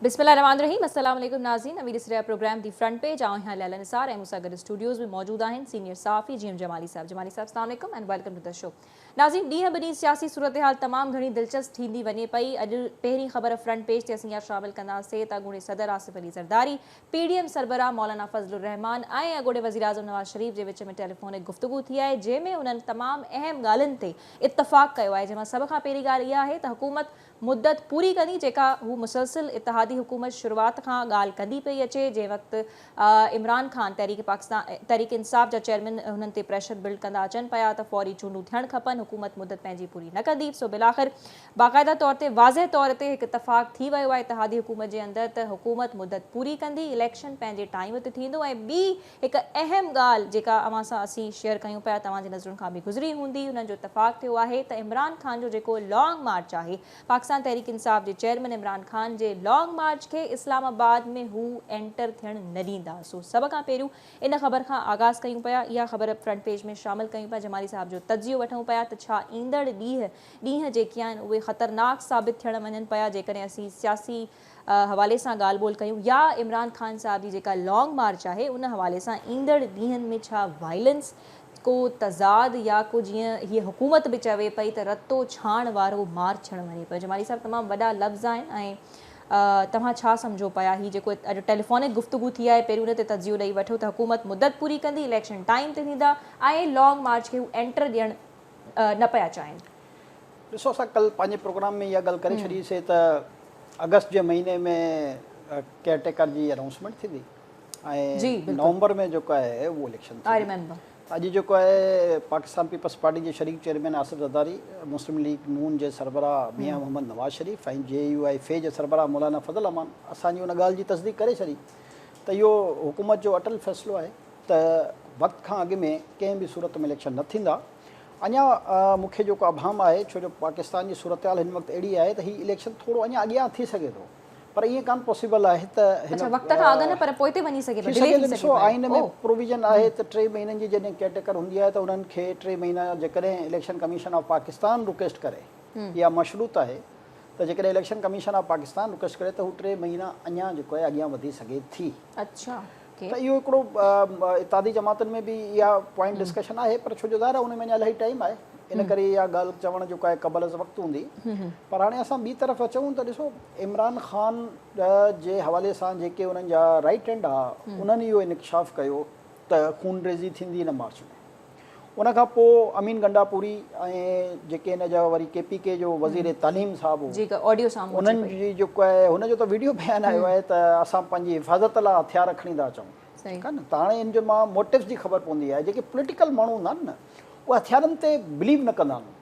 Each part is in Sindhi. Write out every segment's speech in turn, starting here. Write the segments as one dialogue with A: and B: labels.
A: بسم الله الرحمٰن الرحيم السلام عليڪم ناظرين اوهين ڏسي رهيا پروگرام the front page آئون آهيان ليليٰ نثار ۽ مون سان گڏ اسٽوڊيوز ۾ موجود آهن سينيئر صحافي جي ايم جمالي صاحب. جمالي صاحب السلام عليڪم and welcome to the show. ناظرين ڏينهن به ڏينهن سياسي صورتحال تمام گهڻي دلچسپ ٿيندي وڃي پئي. اڄ پهرين خبر فرنٽ پيج تي اسين اها شامل ڪنداسين ته اڳوڻي صدر Asif Ali Zardari, P D M سربراهه مولانا فضل الرحمان ۽ اڳوڻي وزيراعظم نواز شريف جي وچ ۾ ٽيليفونڪ گفتگو ٿي آهي جنهن ۾ انهن تمام اهم ڳالهين تي اتفاق ڪيو آهي جنهن مان سڀ کان پهرين ڳالهه اها آهي ته حڪومت مدت پوري ڪندي جيڪا هو مسلسل اتحادي حڪومت شروعات کان ڳالهه ڪندي پئي اچي جنهن وقت عمران خان تحريڪ پاڪستان تحريڪ انصاف جا چيئرمين هنن تي پريشر بلڊ ڪندا اچن پيا ته فوري چونڊون ٿيڻ کپن حڪومت مدت پنهنجي پوري نه ڪندي سو بالاخر باقاعده طور تي واضح طور تي هڪ اتفاق ٿي ويو آهي اتحادي حڪومت جي اندر ته حڪومت مدت پوري ڪندي اليڪشن پنهنجي ٽائيم تي ٿيندو ۽ ٻي هڪ اهم ڳالهه جيڪا اوهان سان اسين شيئر ڪيون پيا توهان جي نظرن کان به گذري هوندي انهن جو اتفاق ٿيو آهي ته عمران خان جو جيڪو لانگ مارچ آهي پاڪستان تحريڪ انصاف جي چيئرمين عمران خان جي لانگ مارچ کي اسلام آباد ۾ هو اينٽر ٿيڻ نه ڏيندا سو سڀ کان پهريون ان خبر کان آغاز ڪيون پيا اها خبر فرنٽ پيج ۾ شامل ڪيون پيا جمالي صاحب جو تجزيو وٺون پيا ته ڇا ايندڙ ڏينهن جيڪي آهن اهي خطرناڪ ثابت ٿيڻ وڃن پيا جيڪڏهن اسين سياسي حوالي سان ڳالهه ٻولهه ڪيون يا عمران خان صاحب جي جيڪا لانگ مارچ آهي ان حوالي سان ايندڙ ڏينهن ۾ ڇا وائلنس ڪو تضاد يا ڪو جيئن هيء حڪومت به چوي پئي ته رتو ڇاڻ وارو مارچ ٿيڻ وڃي پيو. جمالي صاحب تمام وڏا لفظ آهن ۽ توهان ڇا سمجهو پيا هي جيڪو اڄ ٽيليفونڪ گفتگو ٿي آهي پهريون ان تي تجزيو ڏئي وٺو ته حڪومت مدت پوري ڪندي اليڪشن ٽائيم تي ٿيندا ۽ لانگ مارچ کي هو اينٽر ڏيڻ نه پيا چاهين.
B: ڏسو اسان ڪل پنهنجي پروگرام ۾ اها ڳالهه ڪري ڇڏي سي ته آگسٽ جي مهيني ۾ ڪيئر ٽيڪر جي انائونسمينٽ ٿيندي ۽ نومبر ۾ جيڪو آهي اهو اليڪشن ٿيندي. اڄ جيڪو آهي پاڪستان پيپلز پارٽي جي شريڪ چيئرمين آصف زرداري، مسلم ليگ نون جي سربراهه Mian Muhammad Nawaz Sharif ۽ J U I F جي سربراهه مولانا فضل الرحمان اسان جي ان ڳالهه جي تصديق ڪري ڇڏي ته اهو حڪومت جو اٽل فيصلو آهي ته وقت کان اڳ ۾ ڪنهن به صورت ۾ اليڪشن نه ٿيندا. اڃا مون کي جيڪو ابهام آهي ڇو جو پاڪستان جي صورتحال هن وقت اهڙي آهي ته هي اليڪشن ٿورو اڃا اڳيان ٿي سگهي ٿو پر ائين ڪانه پاسيبل آهي ته هن
A: اڇا وقت کان اڳ نه پر پوئتي وڃي سگهي ٿو
B: ٿي
A: ڊلي
B: سگهي
A: ٿي
B: ٿو
A: سگهي
B: ڏسو
A: پيو
B: آئين ۾
A: او
B: پروويزن آهي ته 3 مهينن جي جڏهن ڪيئر ٽيڪر هوندي آهي ته انهن کي 3 مهينا جيڪڏهن election commission of Pakistan request ڪري اها مشروط آهي ته جيڪڏهن election commission of Pakistan request ڪري ته هو 3 مهينا اڃا جيڪو آهي اڳيان وڌي سگهي ٿي.
A: اڇا
B: ته اهو هڪڙو اتحادي جماعتن ۾ به اها پوائنٽ ڊسڪشن آهي پر ڇو جو ظاهر آهي ان ۾ اڃا الاهي ٽائيم آهي ان ڪري اها ڳالهه چوڻ جيڪو آهي قبل از وقت هوندي پر هاڻي اسان ٻي طرف اچون ته ڏسو عمران خان جي حوالي سان جيڪي انهن جا رائٽ هينڊ ها انهن اهو انڪشاف ڪيو ته خونريزي ٿيندي هن مارچ ۾ ان کان پوء امين گنڊاپوري ۽ جيڪي هن جا وري ڪي پي ڪي جو وزير تعليم صاحب هو
A: جيڪا آڊيو سامهون اچي
B: انهن
A: پئي.
B: جي جيڪو آهي هن جو ته ويڊيو بيان آيو آهي ته اسان پنهنجي حفاظت لاء هٿيار کڻي ٿا اچون ٺيڪ آهي نه ته هاڻي ان جو مان موٽوز جي خبر پوندي آهي جيڪي پوليٽيڪل ماڻهو هوندا آهن نه اهي هٿيارن تي بليو نه ڪندا آهن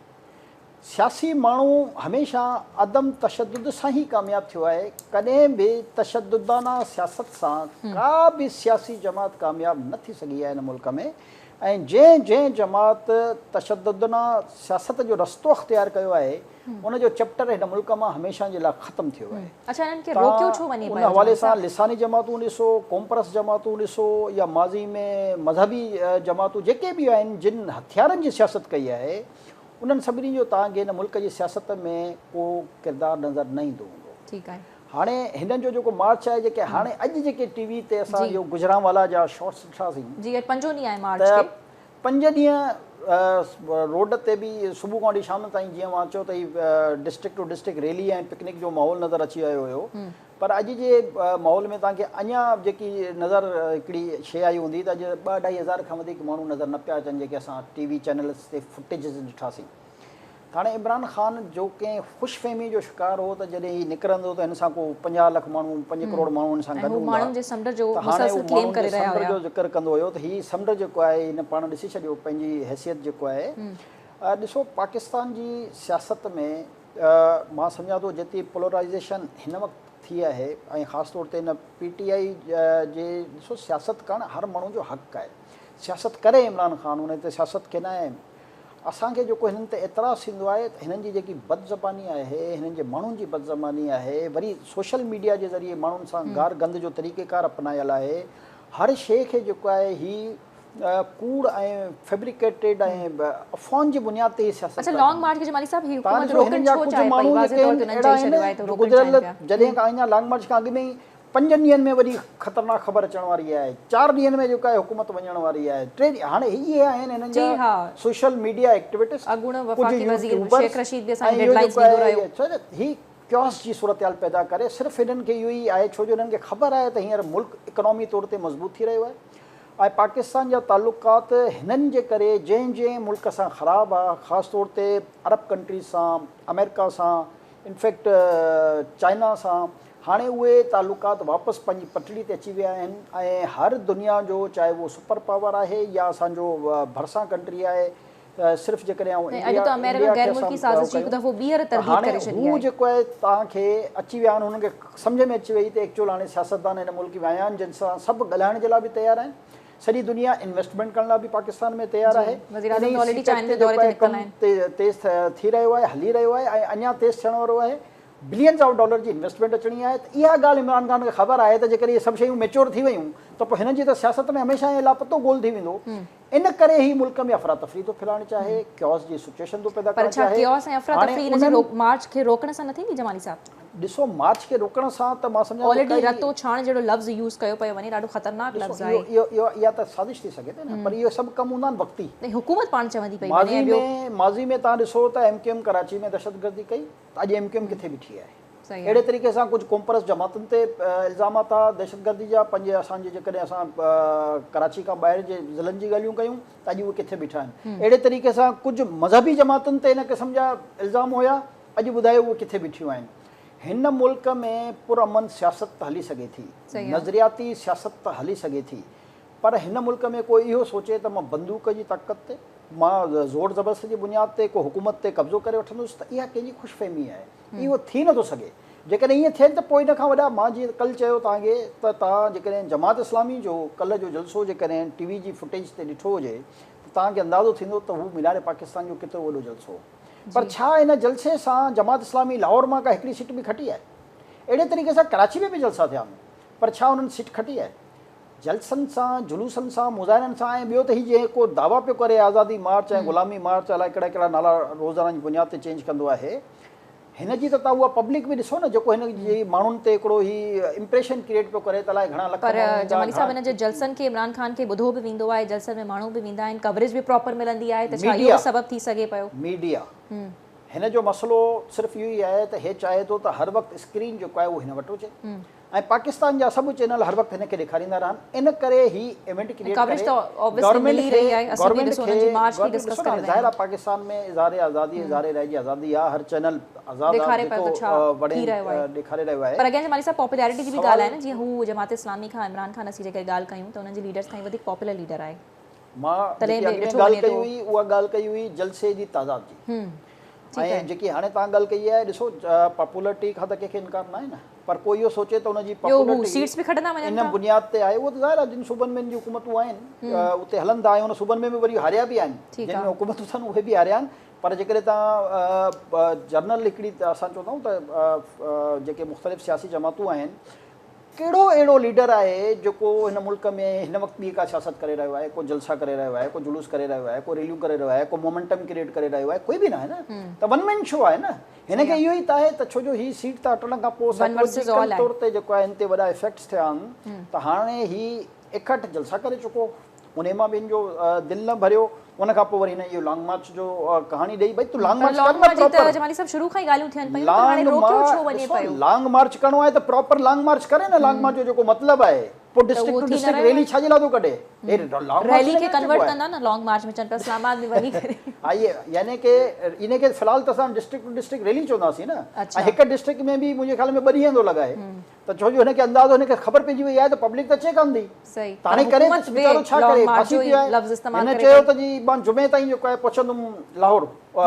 B: سياسي ماڻهو هميشه عدم تشدد سان ئي ڪامياب ٿيو آهي، ڪڏهن به تشددانه سياست سان ڪا به سياسي جماعت ڪامياب نه ٿي سگهي آهي هن ملڪ ۾ ۽ جنهن جنهن جماعت تشددانه سياست جو رستو اختيار ڪيو آهي ان جو چيپٽر هن ملڪ مان هميشه جي لاء ختم ٿيو آهي.
A: اڇا انهن کي روڪيو ڇو وڃي
B: ان
A: پيو
B: حوالي
A: جماعت
B: سان
A: صاحب؟
B: لساني جماعتون ڏسو، قومپرست جماعتون ڏسو يا ماضي ۾ مذهبي جماعتون جيڪي به آهن جن هٿيارن جي سياست ڪئي آهي انهن سڀني جو توهان کي هن ملڪ جي سياست ۾ ڪو ڪردار نظر نه ايندو هوندو.
A: ٺيڪ آهي.
B: هاڻي هنن جو جيڪو مارچ آهي جيڪي هاڻي اڄ جيڪي ٽي وي تي اسان اهو گجرانوالا جا شارٽس ڏٺاسين.
A: جي اڄ پنجون ڏينهن آهي مارچ
B: ته
A: کي.
B: پنج ڏينهن روڊ تي به صبح کان وٺي شام تائين جيئن اوهان چئو ته هي district to district rally ۽ picnic جو ماحول نظر اچي آيو هيو. پر اڄ جي ماحول ۾ توهان کي اڃا جيڪي نظر هڪڙي شيء آئي هوندي ته اڄ ٻه اڍائي هزار کان وڌيڪ ماڻهو نظر نه پيا اچن جيڪي اسان ٽي وي چينلز تي فوٽيجز ڏٺاسين ته هاڻي عمران خان جو ڪنهن خوش فهمي جو شڪار هو ته جڏهن هي نڪرندو ته هن سان ڪو 50 لک ماڻهو 5 ڪروڙ ماڻهو هن سان گڏ هوندا ته هاڻي هو ماڻهن جي سمنڊ جو ذڪر ڪندو هيو ته هي سمنڊ جيڪو آهي هن پاڻ ڏسي ڇڏيو پنهنجي حيثيت جيڪو آهي ڏسو پاڪستان جي سياست ۾ مان سمجهان ٿو جيتري پولرائيزيشن هن وقت ٿي آهي ۽ خاص طور تي هن پي ٽي آء جي ڏسو سياست ڪرڻ هر ماڻهو جو حق آهي سياست ڪري عمران خان ان تي سياست کي ناهي اسان کي جيڪو هنن تي اعتراض ٿيندو آهي ته هنن جي جيڪي بدزباني آهي هنن جي ماڻهن جي بدزباني آهي وري سوشل ميڊيا جي ذريعي ماڻهن سان گار گند جو طريقيڪار اپنايل آهي هر شيء کي جيڪو آهي هي ڪوڙ ۽ فيبريڪيٽيڊ ۽ افواهن جي بنياد تي هي سياست
A: اڇا
B: پيا
A: لانگ
B: ڪن.
A: مارچ کي جمالي صاحب هي
B: توهان
A: حڪومت
B: ڏسو
A: روڪڻ
B: هنن جا
A: ڇو
B: ڪجهه
A: چاهي پئي
B: ماڻهو
A: واضح
B: جيڪي
A: طور
B: آهن
A: تي انهن
B: اهڙا
A: چئي ڇڏيو
B: آهن
A: آهي ته
B: جو
A: روڪڻ چاهين
B: گذريل
A: پيا.
B: جڏهن کان اڃا لانگ مارچ کان اڳ ۾ ئي پنجن ڏينهن ۾ وڏي خطرناڪ خبر اچڻ واري آهي، چار ڏينهن ۾ جيڪا آهي حڪومت وڃڻ واري آهي، ٽي ڏينهن هاڻي اهي آهن هنن
A: جي
B: جا
A: ها
B: سوشل ميڊيا ايڪٽيوٽسٽ،
A: اڳوڻو
B: ڪجهه
A: وفاقي وزير
B: يوٽيوبرز
A: شيخ رشيد به
B: ۽
A: اسان کي
B: اهو
A: ڊيڊ لائنز
B: جيڪو
A: ڏيندو
B: آهي
A: رهيو.
B: هي ڪيوس جي صورتحال پيدا ڪري صرف هنن کي اهو ئي آهي ڇو جو هنن کي خبر آهي ته هينئر ملڪ اڪنامي طور تي مضبوط ٿي رهيو آهي ۽ پاڪستان جا تعلقات هنن جي ڪري جنهن جنهن ملڪ سان خراب آ خاص طور تي عرب ڪنٽريز سان آمريڪا سان انفيڪٽ چائنا سان هاڻي اهي تعلقات واپس پنهنجي پٽڙي تي اچي ويا آهن ۽ هر دنيا جو چاهي اهو سپر پاور آهي يا اسان جو ڀرسان ڪنٽري آهي صرف جيڪڏهن آئون
A: ۽ اڄ ته آمريڪا
B: انڊيا کي
A: غير ملڪي
B: اسان
A: سازش جي هڪ
B: ڪيون
A: دفعو ٻيهر
B: ته
A: ترديد
B: هاڻي
A: ڪري ڇڏي
B: هو
A: آهي.
B: جيڪو آهي توهان کي اچي ويا آهن هنن کي سمجهه ۾ اچي وئي ته ايڪچوئل هاڻي سياستدان هن ملڪ ۾ آيا آهن جن سان سڀ ڳالهائڻ جي لاء به تيار آهن سڄي دنيا انويسٽمينٽ ڪرڻ لاء به پاڪستان ۾ تيار
A: جي
B: آهي
A: وزيراعظم
B: انهي
A: ته آلريڊي
B: سي پيڪ
A: چائنا
B: تي
A: جي دوري
B: جيڪو
A: تي
B: آهي
A: نڪتل
B: ڪم
A: آهن.
B: تيز ٿي رهيو آهي هلي رهيو آهي ۽ اڃا تيز ٿيڻ وارو آهي بلينز آف ڊالر جي انويسٽمينٽ اچڻي آهي ته اها ڳالهه عمران خان کي خبر آهي ته جيڪڏهن اهي سڀ شيون ميچور ٿي ويون ته پوء هنن جي ته سياست ۾ هميشه ائين لاپتو گول ٿي ويندو ان ڪري هي ملڪ ۾ افراتفري ٿو ڦهلائڻ چاهي، ڪيوس جي سچوئيشن ٿو پيدا
A: پر
B: ڪرڻ
A: ڇا
B: چاهي.
A: ڪيوس ۽
B: هاڻي
A: افراتفري ان جي
B: انهن.
A: مارچ کي روڪڻ سان نه ٿيندي جمالي صاحب؟
B: ڏسو مارچ کي روڪڻ سان ته مان سمجهان ٿو
A: آلريڊي
B: ڪائي.
A: رتو ڇاڻ جهڙو لفظ يوز ڪيو پيو وڃي ڏاڍو خطرناڪ
B: ڏسو
A: لفظ
B: اهو
A: آهي.
B: اهو اهو اها ته سازش ٿي سگهي ٿي نه پر اهو سڀ ڪم هوندا آهن وقتي.
A: نه حڪومت پاڻ چوندي پئي وڃي
B: ماضي
A: ۽ ٻيو.
B: ۾ ماضي ۾ توهان ڏسو ته ايم ڪيو ايم ڪراچي ۾ دهشتگردي ڪئي ته اڄ ايم ڪيو ايم ڪٿي بيٺي آهي. اهڙي طريقي سان ڪجهه قومپرست جماعتن تي الزامات ها دهشتگردي جا پنهنجي اسان جي جيڪڏهن اسان ڪراچي کان ٻاهر جي ضلعن جي ڳالهيون ڪيون ته اڄ اهي ڪٿي بيٺا آهن اهڙي طريقي سان ڪجهه مذهبي جماعتن تي ان قسم جا الزام هيا اڄ ٻڌايو اهي ڪٿي بيٺيون آهن هن ملڪ ۾ پرامن سياست ته هلي سگهي ٿي نظرياتي سياست ته هلي سگهي ٿي پر هن ملڪ ۾ ڪو اهو سوچي ته مان بندوق جي طاقت تي مان زور زبردستي جي بنياد تي ڪو حڪومت تي قبضو ڪري وٺندس ته اها ڪنهن جي خوش فهمي آهي اهو ٿي نٿو سگهي. جيڪڏهن ائين ٿئي ته پوء ان کان وڏا مان جيئن ڪلهه چيو توهان کي ته توهان جيڪڏهن جماعت اسلامي جو ڪلهه جو جلسو جيڪڏهن ٽي وي جي فوٽيج تي ڏٺو هجي ته توهان کي اندازو ٿيندو ته هو مينار پاڪستان جو ڪيترو وڏو جلسو هو. پر ڇا ان جلسي سان جماعت اسلامي لاهور مان ڪا هڪڙي سيٽ به کٽي آهي؟ اهڙي طريقي سان ڪراچي ۾ به جلسا ٿيا آهن پر ڇا انهن سيٽ کٽي آهي؟ جلسن سان، جلوسن سان، مظاهرن سان ۽ ٻيو ته هي جيڪو ڪو دعويٰ پيو ڪري آزادي مارچ ۽ غلامي مارچ الائي ڪهڙا ڪهڙا نالا روزانه جي بنياد تي چينج ڪندو آهي هن جي ته توهان اها پبلڪ به ڏسو نه جيڪو هن جي ماڻهن تي هڪڙو هي امپريشن ڪريئيٽ پيو ڪري ته الائي گهڻا لک
A: پر
B: ماڻهو ايندا
A: جمالي صاحب
B: گهڻا
A: هن جي جلسن کي عمران خان کي ٻڌو به ويندو آهي جلسن ۾ ماڻهو به ويندا آهن ڪوريج به پراپر ملندي آهي ته ڇا اهو
B: ميڊيا
A: به سبب ٿي سگهي پيو؟
B: ميڊيا هن جو مسئلو صرف اهو ئي آهي ته هي چاهي ٿو ته هر وقت اسڪرين جيڪو آهي اهو هن وٽ هجي ۽ پاڪستان جا سڀ چينل هر وقت هن کي ڏيکاريندا رهن ان ڪري هي ايونٽ ڪريئيٽ
A: ڪوريج
B: ڪري
A: ته آبويسلي
B: گورنمينٽ
A: ملي
B: کي
A: رهي آهي اسين به
B: گورنمينٽ
A: ڏسو
B: کي
A: انهن جي مارچ کي
B: گورنمينٽ
A: ڊسڪس
B: ڏسو نه
A: ڪري
B: هاڻي
A: رهيا
B: ظاهر
A: آهيون
B: آهي پاڪستان ۾ اظهار آزادي اظهار راء جي آزادي آهي هر چينل آزاد آهي
A: ڏيکاري پيو
B: جيڪو
A: ته ڇا
B: وڻي
A: ٿي رهيو آهي
B: ڏيکاري رهيو آهي
A: پر اگين جمالي صاحب پاپولرٽي جي به
B: سوال
A: ڳالهه آهي نه جيئن هو جماعت اسلامي کان عمران خان اسين جيڪڏهن ڳالهه ڪيون ته انهن جي ليڊرز کان هي وڌيڪ پاپولر ليڊر آهي
B: مان
A: تڏهن
B: جيڪي
A: به
B: اڳ ۾
A: ڏٺو
B: ڳالهه
A: وڃي
B: ڪئي
A: ٿو
B: هئي اها ڳالهه ڪئي هئي جلسي جي تعداد جي
A: ٺيڪ
B: ۽
A: آهي
B: جيڪي هاڻي توهان ڳالهه ڪئي آهي ڏسو پاپولرٽي کان ته ڪنهن کي انڪار ناهي نه پر ڪو اهو سوچي ته ان جي
A: ٻيو هو
B: پاپولرٽي
A: سيٽس به کٽندا وڃن
B: ان
A: ٿا.
B: بنياد تي آهي اهو ته ظاهر آهي جن صوبن ۾ ان جون حڪومتون آهن اتي هلن ٿا ۽ ان صوبن ۾ به وري هاريا به آهن
A: ٺيڪ
B: جن
A: آهي.
B: ۾ حڪومتون اٿن اهي به هاريا آهن پر جيڪڏهن توهان جنرل هڪڙي اسان چوندا آهيون ته جيڪي مختلف سياسي جماعتون آهن ڪهڙو اهڙو ليڊر آهي جيڪو هن ملڪ ۾ هن وقت ٻي ڪا سياست ڪري رهيو آهي، ڪو جلسا ڪري رهيو آهي، ڪو جلوس ڪري رهيو آهي، ڪو ريليون ڪري رهيو آهي، ڪو مومينٽم ڪريئيٽ ڪري رهيو آهي، ڪوئي به ناهي نه ته ون مين شو آهي نه. هن کي اهو ئي ته آهي ته ڇو جو هي سيٽ تان هٽڻ کان پوء سائيڪولوجيڪل طور تي جيڪو آهي هن تي وڏا افيڪٽس ٿيا آهن ته هاڻي هي 61 جلسا ڪري چڪو انهي مان به هن جو دل نه ڀريو ان کان پوء وري هن اهو لانگ مارچ جو ڪهاڻي ڏئي ڀئي تون لانگ
A: پر
B: مارچ
A: لانگ
B: ڪر نه
A: مارچ جي ته
B: پراپر
A: جمالي صاحب شروع کان ئي ڳالهيون ٿين پيون پر هاڻي
B: لانگ
A: روڪيو ڇو
B: مارچ
A: وڃي
B: ڏسو
A: پيو
B: لانگ مارچ ڪرڻو آهي ته پراپر لانگ مارچ ڪري نه لانگ مارچ جو جيڪو مطلب آهي پوء
A: ته
B: ڊسٽرڪٽ
A: اهو
B: ٽو
A: ٿي نه
B: ڊسٽرڪٽ
A: رهيو
B: ريلي
A: آهي
B: ڇا جي لاء ٿو ڪڍي هي لانگ مارچ
A: ريلي
B: ان
A: کي
B: کي نه چئبو
A: ڪنورٽ
B: آهي
A: ڪندا نه لانگ مارچ ۾ چون پيا اسلام آباد ۾ وڃي ڪري
B: ها اهي يعني ڪي ان کي في الحال ته اسان ڊسٽرڪٽ ٽو ڊسٽرڪٽ ريلي چونداسين نه ۽
A: اڇا
B: هڪ ڊسٽرڪٽ ۾ به منهنجي خيال ۾ ٻه ڏينهن ٿو لڳائي ته ڇو جو هن کي اندازو هن کي خبر پئجي وئي آهي ته پبلڪ ته اچي ڪانه ٿي
A: صحيح
B: ته
A: پر
B: هاڻي ڪري
A: حڪومت
B: ته
A: به
B: ويچارو ڇا
A: لانگ
B: ڪري
A: مارچ
B: ڦاسي
A: جو ئي
B: پيو آهي
A: لفظ استعمال
B: هن
A: ڪري
B: چيو
A: پئي
B: ته جي مان جمعي تائين جيڪو آهي پهچندم لاهور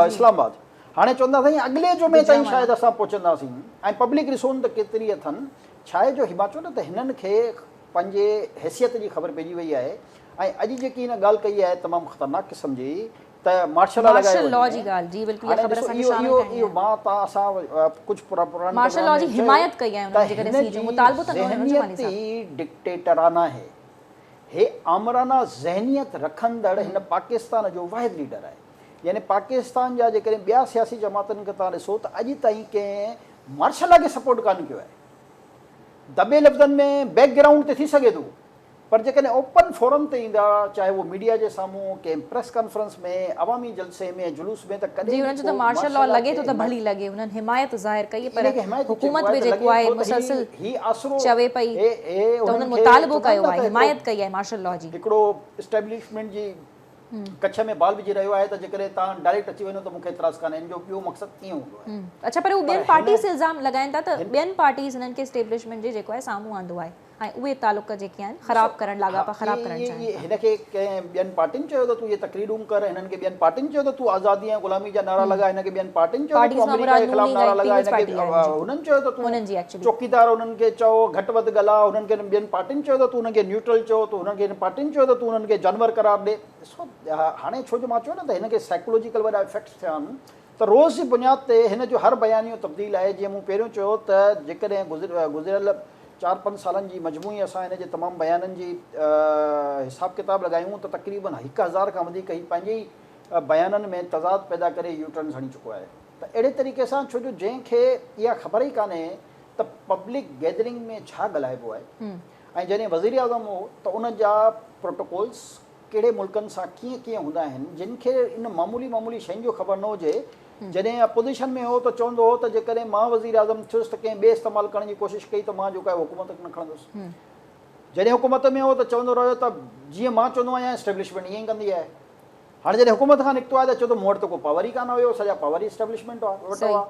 B: اسلام آباد هاڻي چوندا سائين اڳلي جمعي تائين
A: گجرانوالا
B: شايد اسان پهچنداسين ۽ پبلڪ ڏسون ته ڪيتري اٿن ڇا آهي جو هي مان چيو نه ته هنن کي پنهنجي حيثيت جي خبر پئجي وئي آهي ۽ اڄ جيڪي هن ڳالهه ڪئي آهي تمام خطرناڪ قسم جي ته مارشل لا لڳايو
A: مارشل لا
B: وڃي
A: جي ڳالهه جي بلڪل اها
B: هاڻي
A: خبر
B: ڏسو
A: اسان کي
B: اهو
A: شامل
B: اهو
A: ڪرڻي
B: اهو
A: آهي
B: مان تان اسان ڪجهه پراڻن
A: مارشل
B: پروگرام
A: لا
B: ۾
A: جي
B: چيو
A: حمايت ڪئي آهي
B: ته
A: انهن جيڪڏهن
B: هن
A: سي جو
B: جي
A: مطالبو ته نه هيو نه جمالي
B: ذهنيت
A: صاحب
B: ئي ڊڪٽيٽرانه آهي. هي آمرانه ذهنيت رکندڙ هن پاڪستان جو واحد ليڊر آهي. يعني پاڪستان جا جيڪڏهن ٻيا سياسي جماعتن کي توهان ڏسو ته اڄ تائين ڪنهن مارشل لا کي سپورٽ ڪانه ڪيو آهي. دٻي لفظن ۾ بيڪ گرائونڊ تي ٿي سگهي ٿو پر جيڪڏهن اوپن فورم تي ايندا چاهي اهو ميڊيا جي سامهون ڪنهن پريس ڪانفرنس ۾ عوامي جلسي ۾ جلوس ۾ ته
A: جي
B: ڪڏهن
A: هنن
B: به
A: چيو ته
B: ڪو
A: مارشل لا
B: مارشل لا
A: لڳي
B: کي
A: ٿو ته
B: حمايت
A: ڀلي لڳي هنن حمايت ظاهر ڪئي پر
B: ان کي حمايت چئبو
A: حڪومت
B: آهي
A: به
B: ته
A: جيڪو
B: لڳي
A: آهي
B: ٿو ته هي
A: مسلسل
B: هي آسرو
A: چوي پئي
B: هي هي
A: ته
B: انهن
A: هنن
B: کي
A: مطالبو
B: چوندا آهن
A: ڪيو
B: نه
A: آهي
B: ته هڪڙو
A: حمايت ڪئي آهي مارشل لا جي.
B: هڪڙو اسٽيبلشمينٽ جي ڪڇ ۾ بال وجهي رهيو آهي ته جيڪڏهن توهان ڊائريڪٽ اچي وڃو ته مون کي اعتراض ڪانهي ان جو ٻيو مقصد ائين هوندو آهي.
A: اڇا پر هو
B: پر
A: ٻين
B: هن
A: پارٽيز تي الزام لڳائين ٿا ته
B: هن
A: ٻين پارٽيز هنن کي اسٽيبلشمينٽ جي جيڪو آهي سامهون آندو آهي ۽ اهي تعلق جيڪي آهن
B: ڏسو
A: خراب ڪرڻ
B: ها
A: لاڳاپا خراب
B: اهي
A: ڪرڻ
B: اهي
A: چاهين
B: اهي
A: ٿا.
B: هن کي ڪنهن ٻين پارٽين چيو ته تون اهي تقريرون ڪر هنن کي ٻين پارٽين چيو ته تون آزادي ۽ غلامي جا نعرا لڳا هن کي ٻين پارٽين چيو ته
A: پارٽيز
B: تون
A: مان
B: آمريڪا
A: مراد
B: جي
A: نون
B: خلاف
A: ليگ
B: نعرا
A: ۽
B: لڳا
A: پيپلز
B: هن کي
A: پارٽي آهي جي
B: هنن چيو ته تون
A: هنن جي ايڪچولي.
B: چوڪيدار انهن کي چئو گهٽ وڌ ڳالهاء هنن کي ٻين پارٽين چيو ته تون انهن کي نيوٽرل چئو ته هنن کي هن پارٽين چيو ته تون انهن کي جانور قرار ڏي ڏسو هاڻي ڇو جو مان چيو نه ته هن کي سائيڪولوجيڪل وڏا افيڪٽس ٿيا آهن ته روز جي بنياد تي هن جو هر بيانيو تبديل آهي جيئن مون پهريون چيو ته جيڪڏهن گذريل چار پنج سالن جي مجموعي اسان هن جي تمام بيانن جي حساب ڪتاب لڳايون ته تقريبن 1000 کان وڌيڪ هي پنهنجي ئي بيانن ۾ تضاد پيدا ڪري يو ٽرنز هڻي چڪو آهي ته اهڙي طريقي سان ڇو جو جنهن کي اها خبر ئي ڪانهي ته پبلڪ گيدرنگ ۾ ڇا ڳالهائبو آهي ۽ جڏهن وزيراعظم هو ته ان جا پروٽوڪولز ڪهڙي ملڪن سان ڪيئن ڪيئن هوندا آهن جن کي ان معمولي معمولي شين جو خبر نه هجي جڏهن اپوزيشن ۾ هو ته چوندو هو ته جيڪڏهن مان وزيراعظم ٿيس ته ڪنهن ٻئي استعمال ڪرڻ جي ڪوشش ڪئي ته مان جيڪو آهي حڪومت نه کڻندس جڏهن حڪومت ۾ هو ته چوندو رهيو ته جيئن مان چوندو آهيان اسٽيبلشمينٽ ائين ئي ڪندي آهي هاڻي جڏهن حڪومت کان نڪتو آهي ته چئي ٿو مون وٽ ته ڪو پاور ئي ڪانه هيو سڄا پاور ئي اسٽيبلشمينٽ وٽ هئا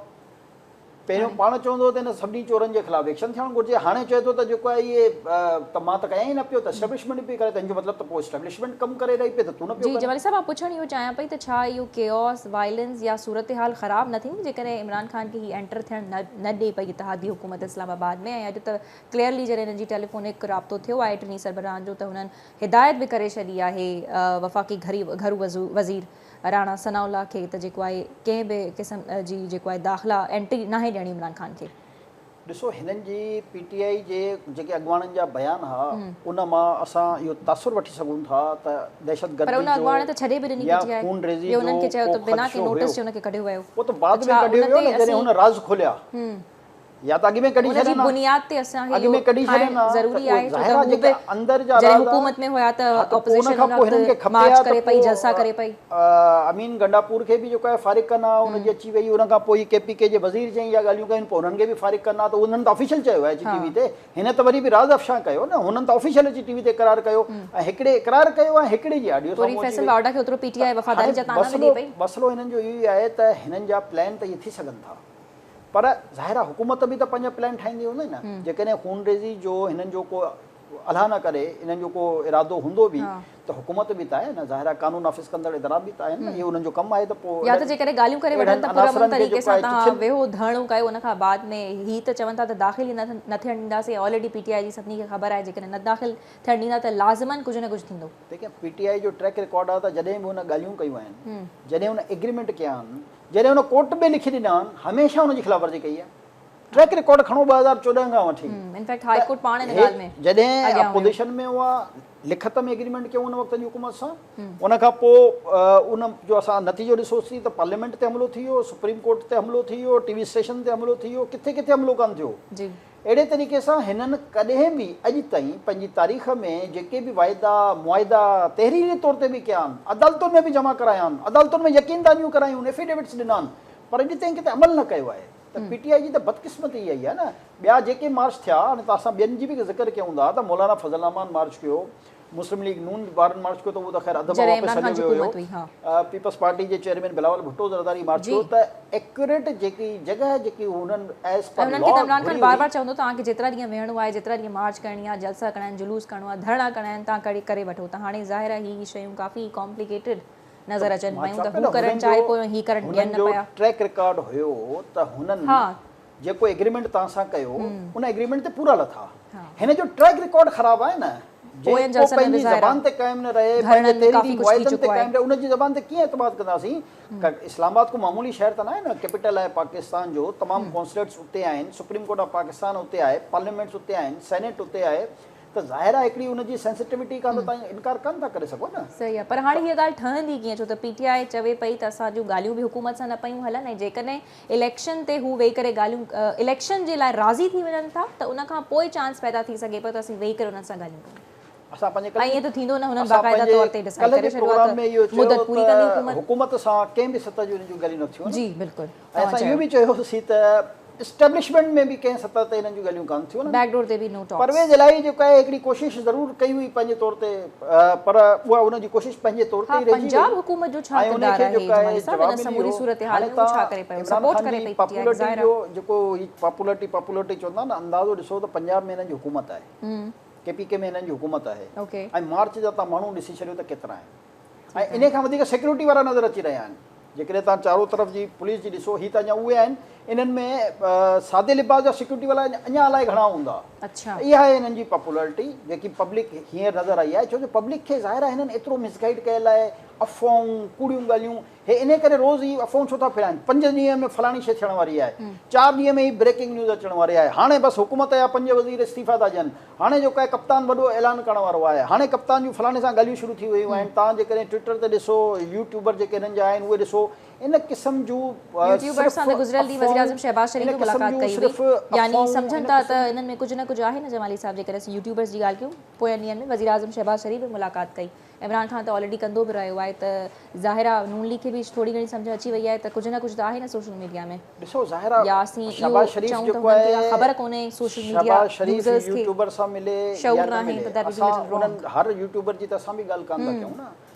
B: پهريون پاڻ چوندو هو ته هن سڀني چورن جي خلاف ايڪشن ٿيڻ گهرجي، هاڻي چئي ٿو ته جيڪو آهي اهي ته مان ته ڪيان ئي نه پيو ته اسٽيبلشمينٽ پئي ڪري ته هن جو مطلب ته پوء اسٽيبلشمينٽ ڪم ڪري رهي پئي ته تون نه پيو
A: جي
B: ڪرين.
A: جمالي صاحب مان پڇڻ اهو چاهيان پئي ته ڇا اهو ڪيوس، وائلنس يا صورتحال خراب نه ٿيندي جيڪڏهن عمران خان کي هي اينٽر ٿيڻ نه نه ڏي پئي اتحادي حڪومت اسلام آباد ۾ ۽ اڄ ته ڪليئرلي جڏهن هنن جي ٽيليفونڪ رابطو ٿيو آهي ٽنهي سربراهن جو ته هنن هدايت به ڪري ڇڏي آهي وفاقي گهرو وزير راڻا ثناء الله کي ته جيڪو آهي ڪنهن به قسم جي جيڪو آهي داخلا انٽري ناهي ڏيڻي عمران خان کي.
B: ڏسو هنن جي پي ٽي آئي جي جيڪي اڳواڻن جا بيان ها ان مان اسان اهو تاثر وٺي سگهون ٿا ته دهشت
A: پر
B: گردي
A: ان اڳواڻ ته ڇڏي به ڏني
B: جو
A: پي ٽي
B: يا
A: آئي
B: خونريزي
A: ٻيو
B: جو
A: انهن کي چيو
B: ڪو
A: ته بنا ڪنهن
B: خدشو
A: نوٽس
B: هيو
A: جي ان کي ڪڍيو ويو
B: اهو ته
A: ته
B: بعد ۾
A: ڇا
B: ڪڍيو
A: ان
B: ويو
A: تي
B: نه جڏهن
A: اسين
B: هن راز کوليا. يا ته اڳ ۾ ڪڍي
A: ان جي
B: ڇڏين ها.
A: بنياد تي اسان کي
B: اڳ
A: اهو
B: ۾ ڪڍي
A: ٺاهڻ
B: ڇڏين ها ته
A: ضروري
B: اهو
A: آهي ڇو ته
B: ظاهر آهي
A: هو
B: جيڪي
A: به
B: اندر جا
A: جڏهن
B: راز آ
A: حڪومت ۾ هيا ته
B: ها ته پوء ان
A: اپوزيشن
B: کان
A: ان
B: پوء هنن کي
A: وقت
B: کپي
A: مارچ
B: ها ته
A: ڪري پئي
B: پوء
A: جلسا ڪري پئي.
B: امين گنڊاپور کي به جيڪو آهي فارغ ڪن ها ان جي اچي وئي ان کان پوء هي ڪي پي ڪي جي وزير چيائين اها ڳالهيون ڪيون پوء انهن کي به فارغ ڪن ها ته انهن ته آفيشل چيو آهي اچي ٽي وي تي هن ته وري به راز افشان ڪيو نه هنن ته آفيشل اچي ٽي وي تي اقرار ڪيو ۽ هڪڙي اقرار ڪيو ۽ هڪڙي جي آڊيو
A: پوء وري
B: سامهون اچي
A: فيصل
B: وئي
A: واوڊا کي اوترو پي ٽي
B: ته
A: آء وفاداري
B: هاڻي
A: جا طعنا به
B: مسئلو
A: ڏئي پئي.
B: مسئلو هنن جو اهو ئي آهي ته هنن جا پلان ته اهي ٿي سگهن ٿا پر ظاهر آهي حڪومت به ته پنهنجا پلان ٺاهيندي هوندي نه جيڪڏهن خونريزي جو هنن جو ڪو الله نه ڪري انهن جو ڪو ارادو هوندو به ته حڪومت به ته آهي نه ظاهر آهي قانون نافذ ڪندڙ ادارا به ته آهن نه اهو انهن جو ڪم آهي ته پوء
A: يا ته جيڪڏهن ڳالهيون ڪري وٺن
B: اهڙن
A: ته پرامن
B: عناصرن کي
A: طريقي
B: جيڪو
A: سان
B: آهي
A: توهان
B: چٿين
A: ويهو ڌرڻو ڪيو ان کان بعد ۾ هي ته چون ٿا ته داخل ئي نه ٿيڻ ڏينداسين آلريڊي پي ٽي آء جي سڀني کي خبر آهي جيڪڏهن نه داخل ٿيڻ ڏيندا ته لازمن ڪجهه نه ڪجهه ٿيندو.
B: ديکين پي ٽي آء جو ٽريڪ رڪارڊ آهي ته جڏهن به هن ڳالهيون ڪيون آهن جڏهن هن ايگريمينٽ ڪيا آهن جڏهن هن ڪورٽ ۾ لکي ڏنا آهن هميشه ان جي خلاف ورزي ڪئي آهي ٽريڪ رڪارڊ کڻو 2014 کان وٺي
A: انفيڪٽ هاء ڪورٽ پاڻ ان ڳالهه ۾
B: جڏهن اپوزيشن ۾ هئا لکت ۾ ايگريمينٽ ڪيو ان وقت جي حڪومت سان ان کان پوء ان جو اسان نتيجو ڏسوسين ته پارليامينٽ تي حملو ٿي ويو سپريم ڪورٽ تي حملو ٿي ويو ٽي وي اسٽيشن تي حملو ٿي ويو ڪٿي ڪٿي حملو ڪانه ٿيو
A: جي
B: اهڙي طريقي سان هنن ڪڏهن به اڄ تائين پنهنجي تاريخ ۾ جيڪي به واعدا معاهدا تحريري طور تي به ڪيا آهن، عدالتن ۾ به جمع ڪرايا آهن، عدالتن ۾ يقين دهانيون ڪرايون آهن، افيڊيوٽس ڏنا آهن پر اڄ تائين ڪٿي عمل نه ڪيو آهي ته پي ٽي آء جي ته بدقسمتي اها ئي آهي نه. ٻيا جيڪي مارچ ٿيا هاڻي ته اسان ٻين جي به ذڪر ڪيون ٿا ته مولانا فضل الرحمان مارچ ڪيو، مسلم ليگ نون وارن مارچ ڪيو ته اهو ته خير اڌ مان
A: جڏهن
B: واپس
A: عمران خان
B: هليو
A: جي
B: ويو
A: حڪومت هئي ها.
B: هيو. پيپلز پارٽي جي چيئرمين بلاول ڀٽو زرداري مارچ
A: جي.
B: ڪيو ته ايڪيوريٽ جيڪي جڳهه جيڪي هنن ايز
A: ۽
B: پر
A: هنن
B: لا
A: کي ته عمران خان
B: گهري
A: بار
B: هئي.
A: بار چوندو توهان کي جيترا ڏينهن ويهڻو آهي جيترا ڏينهن مارچ ڪرڻي آهي جلسا ڪرڻا آهن جلوس ڪرڻو آهي ڌرڻا ڪرڻا آهن توهان ڪري ڪري وٺو ته هاڻي ظاهر آهي هي شيون ڪافي ڪامپليڪيٽيڊ
B: ته
A: نظر اچن
B: مان
A: پيون
B: چوان
A: ته
B: پيو
A: هو
B: نه
A: ڪرڻ
B: هنن جو
A: چاهي پيو ۽ هي ڪرڻ ڏين
B: هنن
A: نه
B: جو
A: پيا.
B: ٽريڪ رڪارڊ هيو ته هنن
A: ها.
B: جيڪو ايگريمينٽ توهان سان ڪيو ان ايگريمينٽ تي پورا لٿا.
A: ها.
B: هن جو ٽريڪ رڪارڊ خراب آهي نه.
A: پوين
B: جيڪو
A: جلسن ۾ به
B: پنهنجي
A: ظاهر
B: زبان
A: آهي
B: تي قائم نه رهي، پنهنجي
A: ڌرڻن ۾
B: تحريري
A: ڪافي ڪجهه ٿي
B: معاهدن تي
A: چڪو آهي.
B: قائم رهي، ان جي زبان تي ڪيئن اعتماد ڪنداسين؟ اسلام آباد ڪو معمولي شهر ته ناهي نه، ڪيپيٽل آهي پاڪستان جو، تمام قونصليٽس اتي آهن، سپريم ڪورٽ آف پاڪستان اتي آهي، پارليامينٽس اتي آهن، سينيٽ اتي آهي، ته ظاهر آهي هڪڙي ان جي سينسيٽيوٽي کان ته توهان انڪار ڪانه ٿا ڪري سگهو نه.
A: صحيح آهي پر هاڻي هيء ڳالهه ٺهندي ڪيئن ڇو ته پي ٽي آء چوي پئي ته اسان جون ڳالهيون به حڪومت سان نه پيون هلن ۽ جيڪڏهن اليڪشن تي هو ويهي ڪري ڳالهيون اليڪشن جي لاء راضي ٿي وڃن ٿا ته ان کان پوء چانس پيدا ٿي سگهي پيو ته اسين ويهي ڪري انهن سان ڳالهيون ڪيون.
B: اسان پنهنجي
A: ۽ ائين ته ٿيندو نه هنن باقاعده طور تي ڊسائيڊ ڪري ڇڏيو آهي ته مدت پوري ڪندي حڪومت.
B: حڪومت سان ڪنهن به سطح جون انهن جون ڳالهيون نه ٿيون.
A: جي بلڪل.
B: ۽ اسان اهو به چيوسين ته اسٽيبلشمينٽ ۾ به ڪنهن سطح تي انهن جون ڳالهيون ڪانه ٿيون.
A: بيڪ ڊور تي به نو ٽاڪس.
B: پرويز الاهي جيڪو آهي هڪڙي ڪوشش ضرور ڪئي هئي پنهنجي طور تي پر اها ان جي ڪوشش پنهنجي طور تي
A: ها
B: ئي رهجي وئي.
A: پنجاب حڪومت جو ڇا
B: ۽ ان
A: ڪردار
B: کي
A: آهي
B: جيڪو آهي
A: جمالي صاحب
B: جواب
A: ان
B: ملي
A: سموري
B: ويو.
A: صورتحال
B: هاڻي
A: ۾ اهو ڇا
B: تان
A: ڪري پيو
B: عمران
A: سپورٽ
B: خان
A: ڪري
B: جي
A: پئي پي ٽي آء
B: پاپولرٽي
A: ظاهر
B: جو
A: آهي.
B: جيڪو هي پاپولرٽي پاپولرٽي چوندا نه اندازو ڏسو ته پنجاب ۾ هنن جي حڪومت آهي. ڪي پي ڪي ۾ هنن جي حڪومت آهي ۽ مارچ جا تان ماڻهو ڏسي ڇڏيو ته ڪيترا آهن. ۽ انهي کان وڌيڪ سيڪيورٽي وارا نظر اچي رهيا آهن. جيڪڏهن توهان چارو طرف جي پوليس جي ڏسو هي ته اڃا اهي آهن انهن ۾ سادي لباس جا سيڪيورٽي وارا اڃا الائي گهڻا هوندا. اها آهي هنن جي پاپولرٽي جيڪي پبلڪ هينئر نظر آئي آهي ڇو جو پبلڪ کي ظاهر آهي هنن ايترو مس گائيڊ ڪيل آهي افواهون ڪوڙيون ڳالهيون هي انهي ڪري روز هي افواهون ڇو ٿا ڦهلائن پنج ڏينهن ۾ فلاڻي شيء ٿيڻ واري آهي چار ڏينهن ۾ هي بريڪنگ نيوز اچڻ واري آهي هاڻي بس حڪومت جا پنج وزير استعيفا ٿا ڏين هاڻي جيڪو آهي ڪپتان وڏو اعلان ڪرڻ وارو آهي هاڻي ڪپتان جون فلاڻي سان ڳالهيون شروع ٿي ويون آهن توهان جيڪڏهن ٽوئٽر تي ڏسو يوٽيوبر جيڪي هنن جا آهن اهي ڏسو ان قسم جون
A: يوٽيوبر سان ته گذريل ڏينهن وزيراعظم شهباز شريف به ملاقات ڪئي هئي يعني سمجهن ٿا ته انهن ۾ ڪجهه نه ڪجهه آهي نه جمالي صاحب جيڪڏهن اسين يوٽيوبرز جي ڳالهه ڪيون پوين ڏينهن ۾ وزيراعظم شهباز شريف به ملاقات ڪئي عمران خان ته آلريڊي ڪندو به رهيو آهي ته ظاهر آهي نون ليگ کي به ٿوري گهڻي سمجهه اچي وئي آهي ته ڪجهه نه ڪجهه ته آهي نه سوشل ميڊيا ۾.
B: ڏسو ظاهر آهي
A: يا اسين اهو
B: شهباز شريف
A: چئون ته
B: جيڪو
A: هنن کي ڪا
B: آهي
A: خبر ڪونهي سوشل ميڊيا
B: شهباز شريف
A: يوزرز کي
B: يوٽيوبر سان ملي يا
A: شعور
B: نه
A: ناهي
B: ملي
A: ته that is
B: اسان
A: لٽل
B: انهن
A: رانگ.
B: هر يوٽيوبر جي ته اسان به ڳالهه ڪانه ٿا ڪيون نه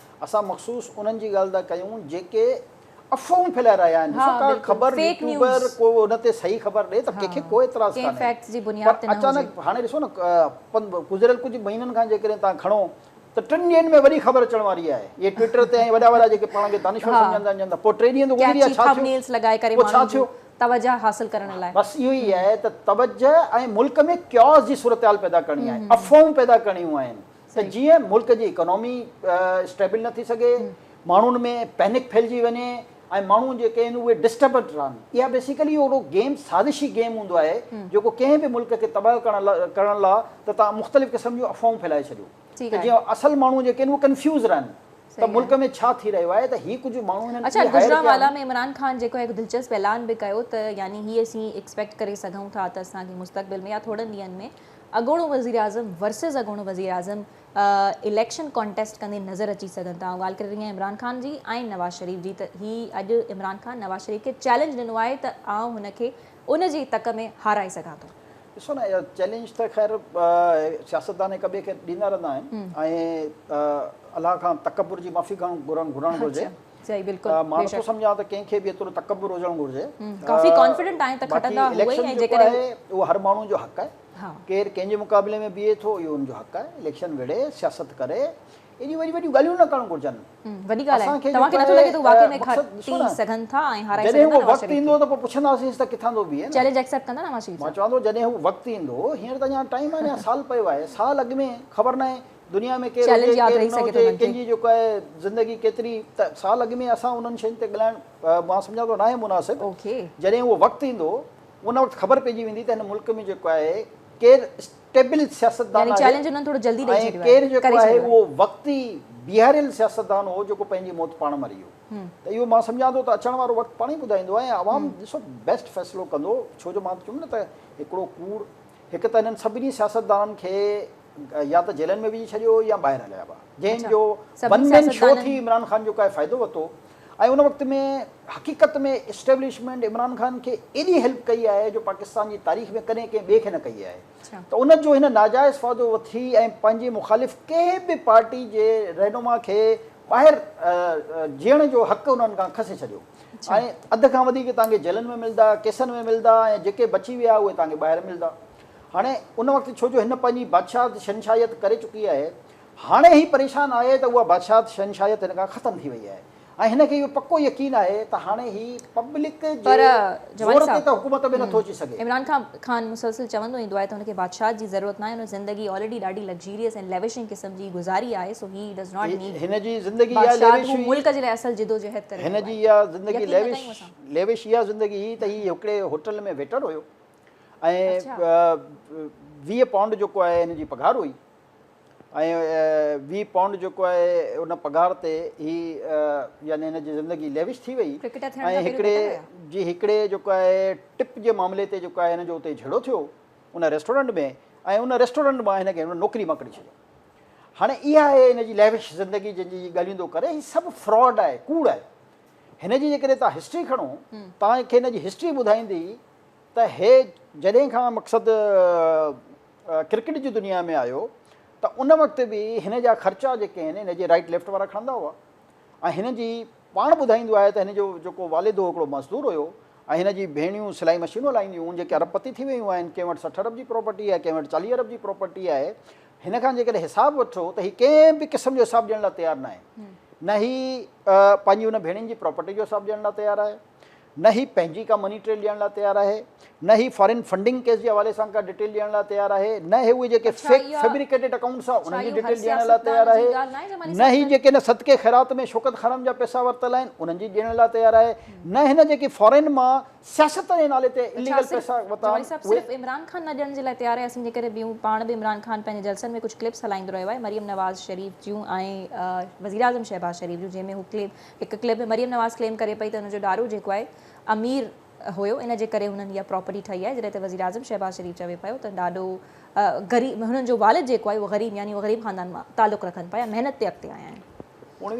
B: اسان مخصوص انهن جي ڳالهه ٿا ڪيون جيڪي افواهون ڦهلائي رهيا آهن ڏسو
A: ها
B: ڪا
A: بلڪل
B: خبر
A: فيڪ
B: يوٽيوبر
A: نيوز
B: ڪو ان تي صحيح خبر ڏي ته
A: ها
B: ڪنهن کي ڪو اعتراض
A: ڪنهن
B: ڪانهي
A: فيڪٽس جي
B: پر
A: بنياد تي نه هجي.
B: اچانڪ هاڻي ڏسو نه گذريل ڪجهه مهينن کان جيڪڏهن توهان کڻو ته ٽن ڏينهن ۾ وڏي خبر اچڻ واري آهي. اهي ٽوئٽر تي ۽ وڏا وڏا جيڪي پاڻ کي دانشور
A: ها
B: سمجهندا آهن چون ٿا پوء ٽي ڏينهن ته گذري ويا
A: ڪيچي
B: ڇا ٿيو؟
A: ٿمبنيلز لڳائي ڪري
B: پوء ڇا
A: ماڻهن
B: ٿيو؟
A: جون توجهه حاصل ڪرڻ لاء.
B: بس اهو ئي آهي ته توجهه ۽ ملڪ ۾ ڪياس جي صورتحال پيدا ڪرڻي آهي، افواهون پيدا ڪرڻيون آهن ته جيئن ملڪ جي اڪانومي اسٽيبل نه ٿي سگهي، ماڻهن ۾ پينڪ ڦهلجي وڃي ۽ ماڻهو جيڪي آهن اهي ڊسٽربڊ رهن. اها بيسيڪلي اهڙو گيم سازشي گيم هوندو آهي جيڪو ڪنهن به ملڪ کي تباهه ڪرڻ لا ته توهان مختلف قسم جون افواهون ڦهلائي ڇڏيو ته جيئن اصل ماڻهو جيڪي آهن اهي ڪنفيوز رهن ته ملڪ ۾ ڇا ٿي رهيو آهي ته هي ڪجهه ماڻهو هنن
A: اڇا
B: اهي هائير ڪيا
A: گجرانوالا
B: آهن.
A: ۾ عمران خان جيڪو هڪ دلچسپ اعلان به ڪيو ته يعني هي اسين ايڪسپيڪٽ ڪري سگهون ٿا ته اسان کي مستقبل ۾ يا ٿورن ڏينهن ۾ اڳوڻو وزيراعظم ورسز اڳوڻو وزيراعظم اليڪشن ڪانٽيسٽ ڪندي نظر اچي سگهن ٿا. آئون ڳالهه ڪري رهي آهيان عمران خان جي ۽ نواز شريف جي ته هي اڄ عمران خان نواز شريف کي چئلينج ڏنو آهي ته آئون هن کي ان جي تڪ ۾ هارائي سگهان ٿو.
B: ڏسو نه اهو چئلينج ته خير سياستدان هڪ ٻئي کي ڏيندا رهندا آهن ۽ الله کان تڪبر جي معافي گهرڻ گهرجي.
A: صحيح بلڪل
B: مان نٿو سمجهان ته ڪنهن کي به ايترو تڪبر هجڻ گهرجي.
A: ڪافي ڪانفيڊنٽ آهن ته کٽندا
B: باقي
A: هئي
B: اليڪشن
A: ۽
B: جيڪو
A: جيڪڏهن
B: آهي اهو هر ماڻهو جو حق آهي. ڪير ڪنهن جي مقابلي ۾ بيهي ٿو اهو ان جو حق آهي، اليڪشن وڙهي، سياست ڪري، ايڏيون وڏيون وڏيون ڳالهيون نه ڪرڻ گهرجن.
A: وڏي ڳالهه
B: اسان
A: آهي.
B: کي
A: توهان کي
B: جيڪو
A: نٿو لڳي ته هو واقعي
B: آهي
A: ۾
B: مقصد ڏسو
A: کٽي
B: نه
A: سگهن ٿا ۽ هارائي
B: جڏهن
A: سگهن ٿا
B: اهو
A: نواز
B: وقت
A: شريف کي؟
B: ايندو ته پوء پڇنداسينس ته ڪٿان ٿو بيهي نه.
A: چئلينج ايڪسيپٽ ڪندا نواز شريف
B: مان
A: صاحب؟
B: چوان ٿو جڏهن هو وقت ايندو، هينئر ته اڃا ٽائيم آهي اڃا سال پيو آهي، سال اڳ ۾ خبر ناهي دنيا ۾ ڪير هجي
A: چئلينج ياد
B: ڪير
A: رهي
B: نه
A: سگهي ٿو
B: هجي
A: انهن کي.
B: ڪنهن جي جيڪو آهي زندگي ڪيتري ته سال اڳ ۾ اسان انهن شين تي ڳالهائڻ مان سمجهان ٿو ناهي مناسب. جڏهن اهو وقت ايندو ان وقت خبر پئجي ويندي ته هن ملڪ ۾ جيڪو آهي ڪير اسٽيبل سياستدان
A: يعني
B: آهي
A: چئلينج انهن ٿورو جلدي ڏئي
B: ۽
A: ڇڏيو آهي
B: ڪير جيڪو
A: ڪري
B: آهي
A: ڇڏيو آهي.
B: اهو وقتي بيهاريل سياستدان هو جيڪو پنهنجي موت پاڻ مري ويو ته اهو مان سمجهان ٿو ته اچڻ وارو وقت پاڻ ئي ٻڌائيندو ۽ عوام ڏسو بيسٽ فيصلو ڪندو ڇو جو مان چيم نه ته هڪڙو ڪوڙ هڪ ته هنن سڀني سياستدانن کي يا ته جيلن ۾ وجهي ڇڏيو يا ٻاهر هليا ويا جنهن جو ون مين شو ٿي عمران خان جو ڪائي فائدو ورتو ۽ ان وقت ۾ حقيقت ۾ اسٽيبلشمينٽ عمران خان کي ايڏي هيلپ ڪئي آهي جو پاڪستان جي تاريخ ۾ ڪڏهن ڪنهن ٻئي کي نه ڪئي آهي ته ان جو هن ناجائز فائدو وٺي ۽ پنهنجي مخالف ڪنهن به پارٽي جي رهنما کي ٻاهر جيئڻ جو حق انهن کان کسي ڇڏيو ۽ اڌ کان وڌيڪ توهان کي جيلن ۾ ملدا ڪيسن ۾ ملدا ۽ جيڪي بچي ويا اهي توهان کي ٻاهر ملدا هاڻي ان وقت ڇو جو هن پنهنجي بادشاهت شهنشاهيت ڪري چڪي آهي، هاڻي هي پريشان آهي ته اها بادشاهت شهنشاهيت هن کان ختم ٿي وئي آهي ۽ هن کي اهو پڪو يقين آهي ته هاڻي هي پبلڪ جي
A: پر جمالي
B: زور تي
A: صاحب
B: ته حڪومت ۾ نٿو اچي سگهي.
A: عمران خان خان مسلسل چوندو ايندو آهي ته هن کي بادشاهت جي ضرورت ناهي، هن زندگي آلريڊي ڏاڍي لگزيريس ۽ ليوشنگ قسم جي گذاري آهي سو هي ڊز not need
B: هن جي زندگي اها
A: بادشاهت،
B: ليوش
A: هو
B: هئي.
A: ملڪ جي لاء اصل جدوجهد ڪري
B: هن
A: رهيو
B: جي
A: آهي.
B: اها زندگي
A: يقين نه
B: ليوش
A: ڪيون اسان.
B: ليوش اها زندگي هئي ته هي هڪڙي هوٽل ۾ ويٽر هيو. ۽ 20 پائونڊ جيڪو آهي هن جي پگهار هئي ۽ 20 پائونڊ جيڪو آهي ان پگهار تي هي يعني هن جي زندگي ليوش ٿي وئي ۽ هڪڙي جي هڪڙي جيڪو آهي ٽپ جي معاملي تي جيڪو آهي هن جو اتي جهيڙو ٿيو ان ريسٽورنٽ ۾ ۽ ان ريسٽورنٽ مان هن کي نوڪري مان ڪڍي ڇڏيو. هاڻي اها آهي هن جي ليوش زندگي جنهن جي ڳالهيون ٿو ڪري هي سڀ فراڊ آهي ڪوڙ آهي. هن جي جيڪڏهن توهان هسٽري کڻو توهان کي هن جي هسٽري ٻڌائيندي ته هي جڏهن کان مقصد ڪرڪيٽ جي دنيا ۾ آيو ته ان وقت به هن جا خرچا جيڪي آهن هن جي رائيٽ ليفٽ وارا کڻندا هئا ۽ هن جي پاڻ ٻڌائيندو آهي ته هن جو جيڪو والد هو هڪڙو مزدور هيو ۽ هن جي ڀيڻيون سلائي مشينون هلائينديون هيون جيڪي ارب پتي ٿي ويون آهن ڪنهن وٽ 60 ارب جي پراپرٽي آهي ڪنهن وٽ 40 ارب جي پراپرٽي آهي هن کان جيڪڏهن حساب وٺو ته هي ڪنهن به قسم جو حساب ڏيڻ لاء تيار ناهي نه هي پنهنجي ان ڀيڻين جي پراپرٽي جو حساب ڏيڻ لاء تيار آهي نه هي پنهنجي ڪا مني ٽريل ڏيڻ لاء تيار آهي نه هي فارين فنڊنگ ڪيس جي حوالي سان ڪا ڊيٽيل ڏيڻ لاء تيار آهي نه هي اهي جيڪي فيڪ فيبريڪيٽيڊ اڪائونٽس آهن انهن جي ڊيٽيل ڏيڻ لاء تيار آهي نه هي جيڪي نه صدقي خيرات ۾ شوڪت خانم جا پئسا ورتل آهن انهن جي ڏيڻ لاء تيار آهي نه هن جيڪي فارين مان سياست جي نالي تي اليگل پئسا ورتا آهن
A: اهي. صرف عمران خان نه ڏيڻ جي لاء تيار آهي اسين جيڪڏهن ٻيون پاڻ به عمران خان پنهنجي جلسن ۾ ڪجهه ڪلپس هلائيندو رهيو آهي مريم نواز شريف جون ۽ وزيراعظم شهباز شريف جون جنهن ۾ هو ڪليم هڪ ڪلپ ۾ مريم نواز ڪليم ڪري پئي ته هن جو ڏاڏو جيڪو آهي امير هيو ان جي ڪري هنن اها پراپرٽي ٺاهي آهي جڏهن ته وزيراعظم شهباز شريف چوي پيو ته ڏاڏو غريب هنن جو والد جيڪو آهي اهو غريب يعني اهو غريب خاندان مان تعلق رکن پيا محنت تي اڳتي آيا آهن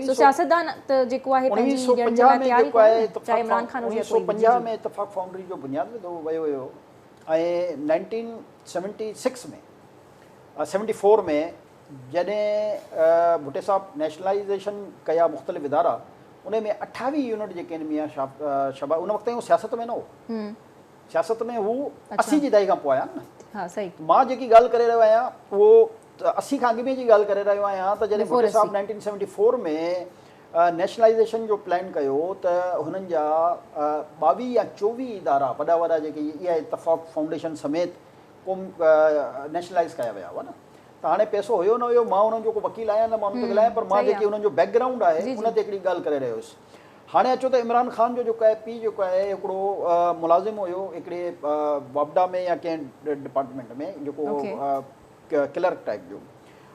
A: سو سياستدان ته جيڪو آهي پنهنجي ڏيڻ جي لاء تيار ئي ڪونهن چاهي عمران خان هجي يا ڪوئي به.
B: 1950 ۾ اتفاق فائونڊري جو بنياد وڌو ويو هيو ۽ 1976 ۾ 74 ۾ جڏهن ڀٽي صاحب نيشنلائيزيشن ڪيا مختلف ادارا ان ۾ 28 يونٽ جيڪي آهن ميان شهباز ان وقت تائين هو سياست ۾ نه هو سياست ۾ هو 80 جي دهائي کان پوء آيا آهن نه مان جيڪي ڳالهه ڪري رهيو آهيان اهو 80 کان اڳ ۾ جي ڳالهه ڪري رهيو آهيان ته جڏهن ڀٽي صاحب 1974 ۾ نيشنلائيزيشن جو پلان ڪيو ته هنن جا 22 يا 24 ادارا وڏا وڏا جيڪي اها اتفاق فائونڊيشن سميت نيشنلائيز ڪيا ويا هئا نه ته هاڻي پئسو هيو نه هيو مان انهن جو ڪو وڪيل آهيان نه مان انهن تي ڳالهايان پر مان جيڪي انهن جو بيڪ گرائونڊ آهي ان تي هڪڙي ڳالهه ڪري رهيو هيس هاڻي اچو ته عمران خان جو جيڪو آهي پيء جيڪو آهي هڪڙو ملازم هيو هڪڙي واپڊا ۾ يا ڪنهن ڊپارٽمينٽ ۾ جيڪو ڪلرڪ ٽائپ جو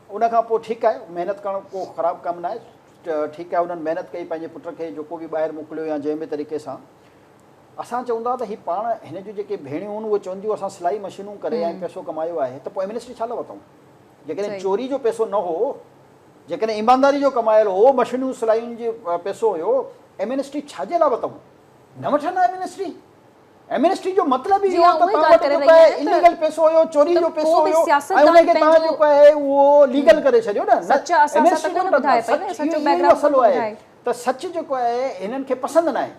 B: ان کان پوء ٺيڪ آهي محنت ڪرڻ ڪو خراب ڪم نه آهي ٺيڪ آهي انهن محنت ڪئي پنهنجي پٽ کي جيڪو به ٻاهر موڪليو يا جنهن به طريقي سان اسان چئون ٿا ته هي پاڻ هن جون جيڪي ڀيڻيون هن اهي چون ٿيون اسان سلائي مشينون ڪري ۽ پئسو ڪمايو آهي ته پوء ايمنسٽي ڇا لاء ورتائون جيڪڏهن چوري جو پئسو نه هو جيڪڏهن ايمانداري جو ڪمايل هو مشينون سلائين جي پئسو هيو ايمنسٽي ڇا جي لاء ورتائون نه وٺن ها ايمنسٽي ايمنسٽي جو مطلب ئي اهو ته توهان وٽ جيڪو آهي اليگل پئسو هيو چوري جو پئسو هيو ۽ ان کي توهان جيڪو آهي اهو ليگل ڪري ڇڏيو نه ايمنسٽي جو مطلب مسئلو آهي ته سچ جيڪو آهي هنن کي پسند ناهي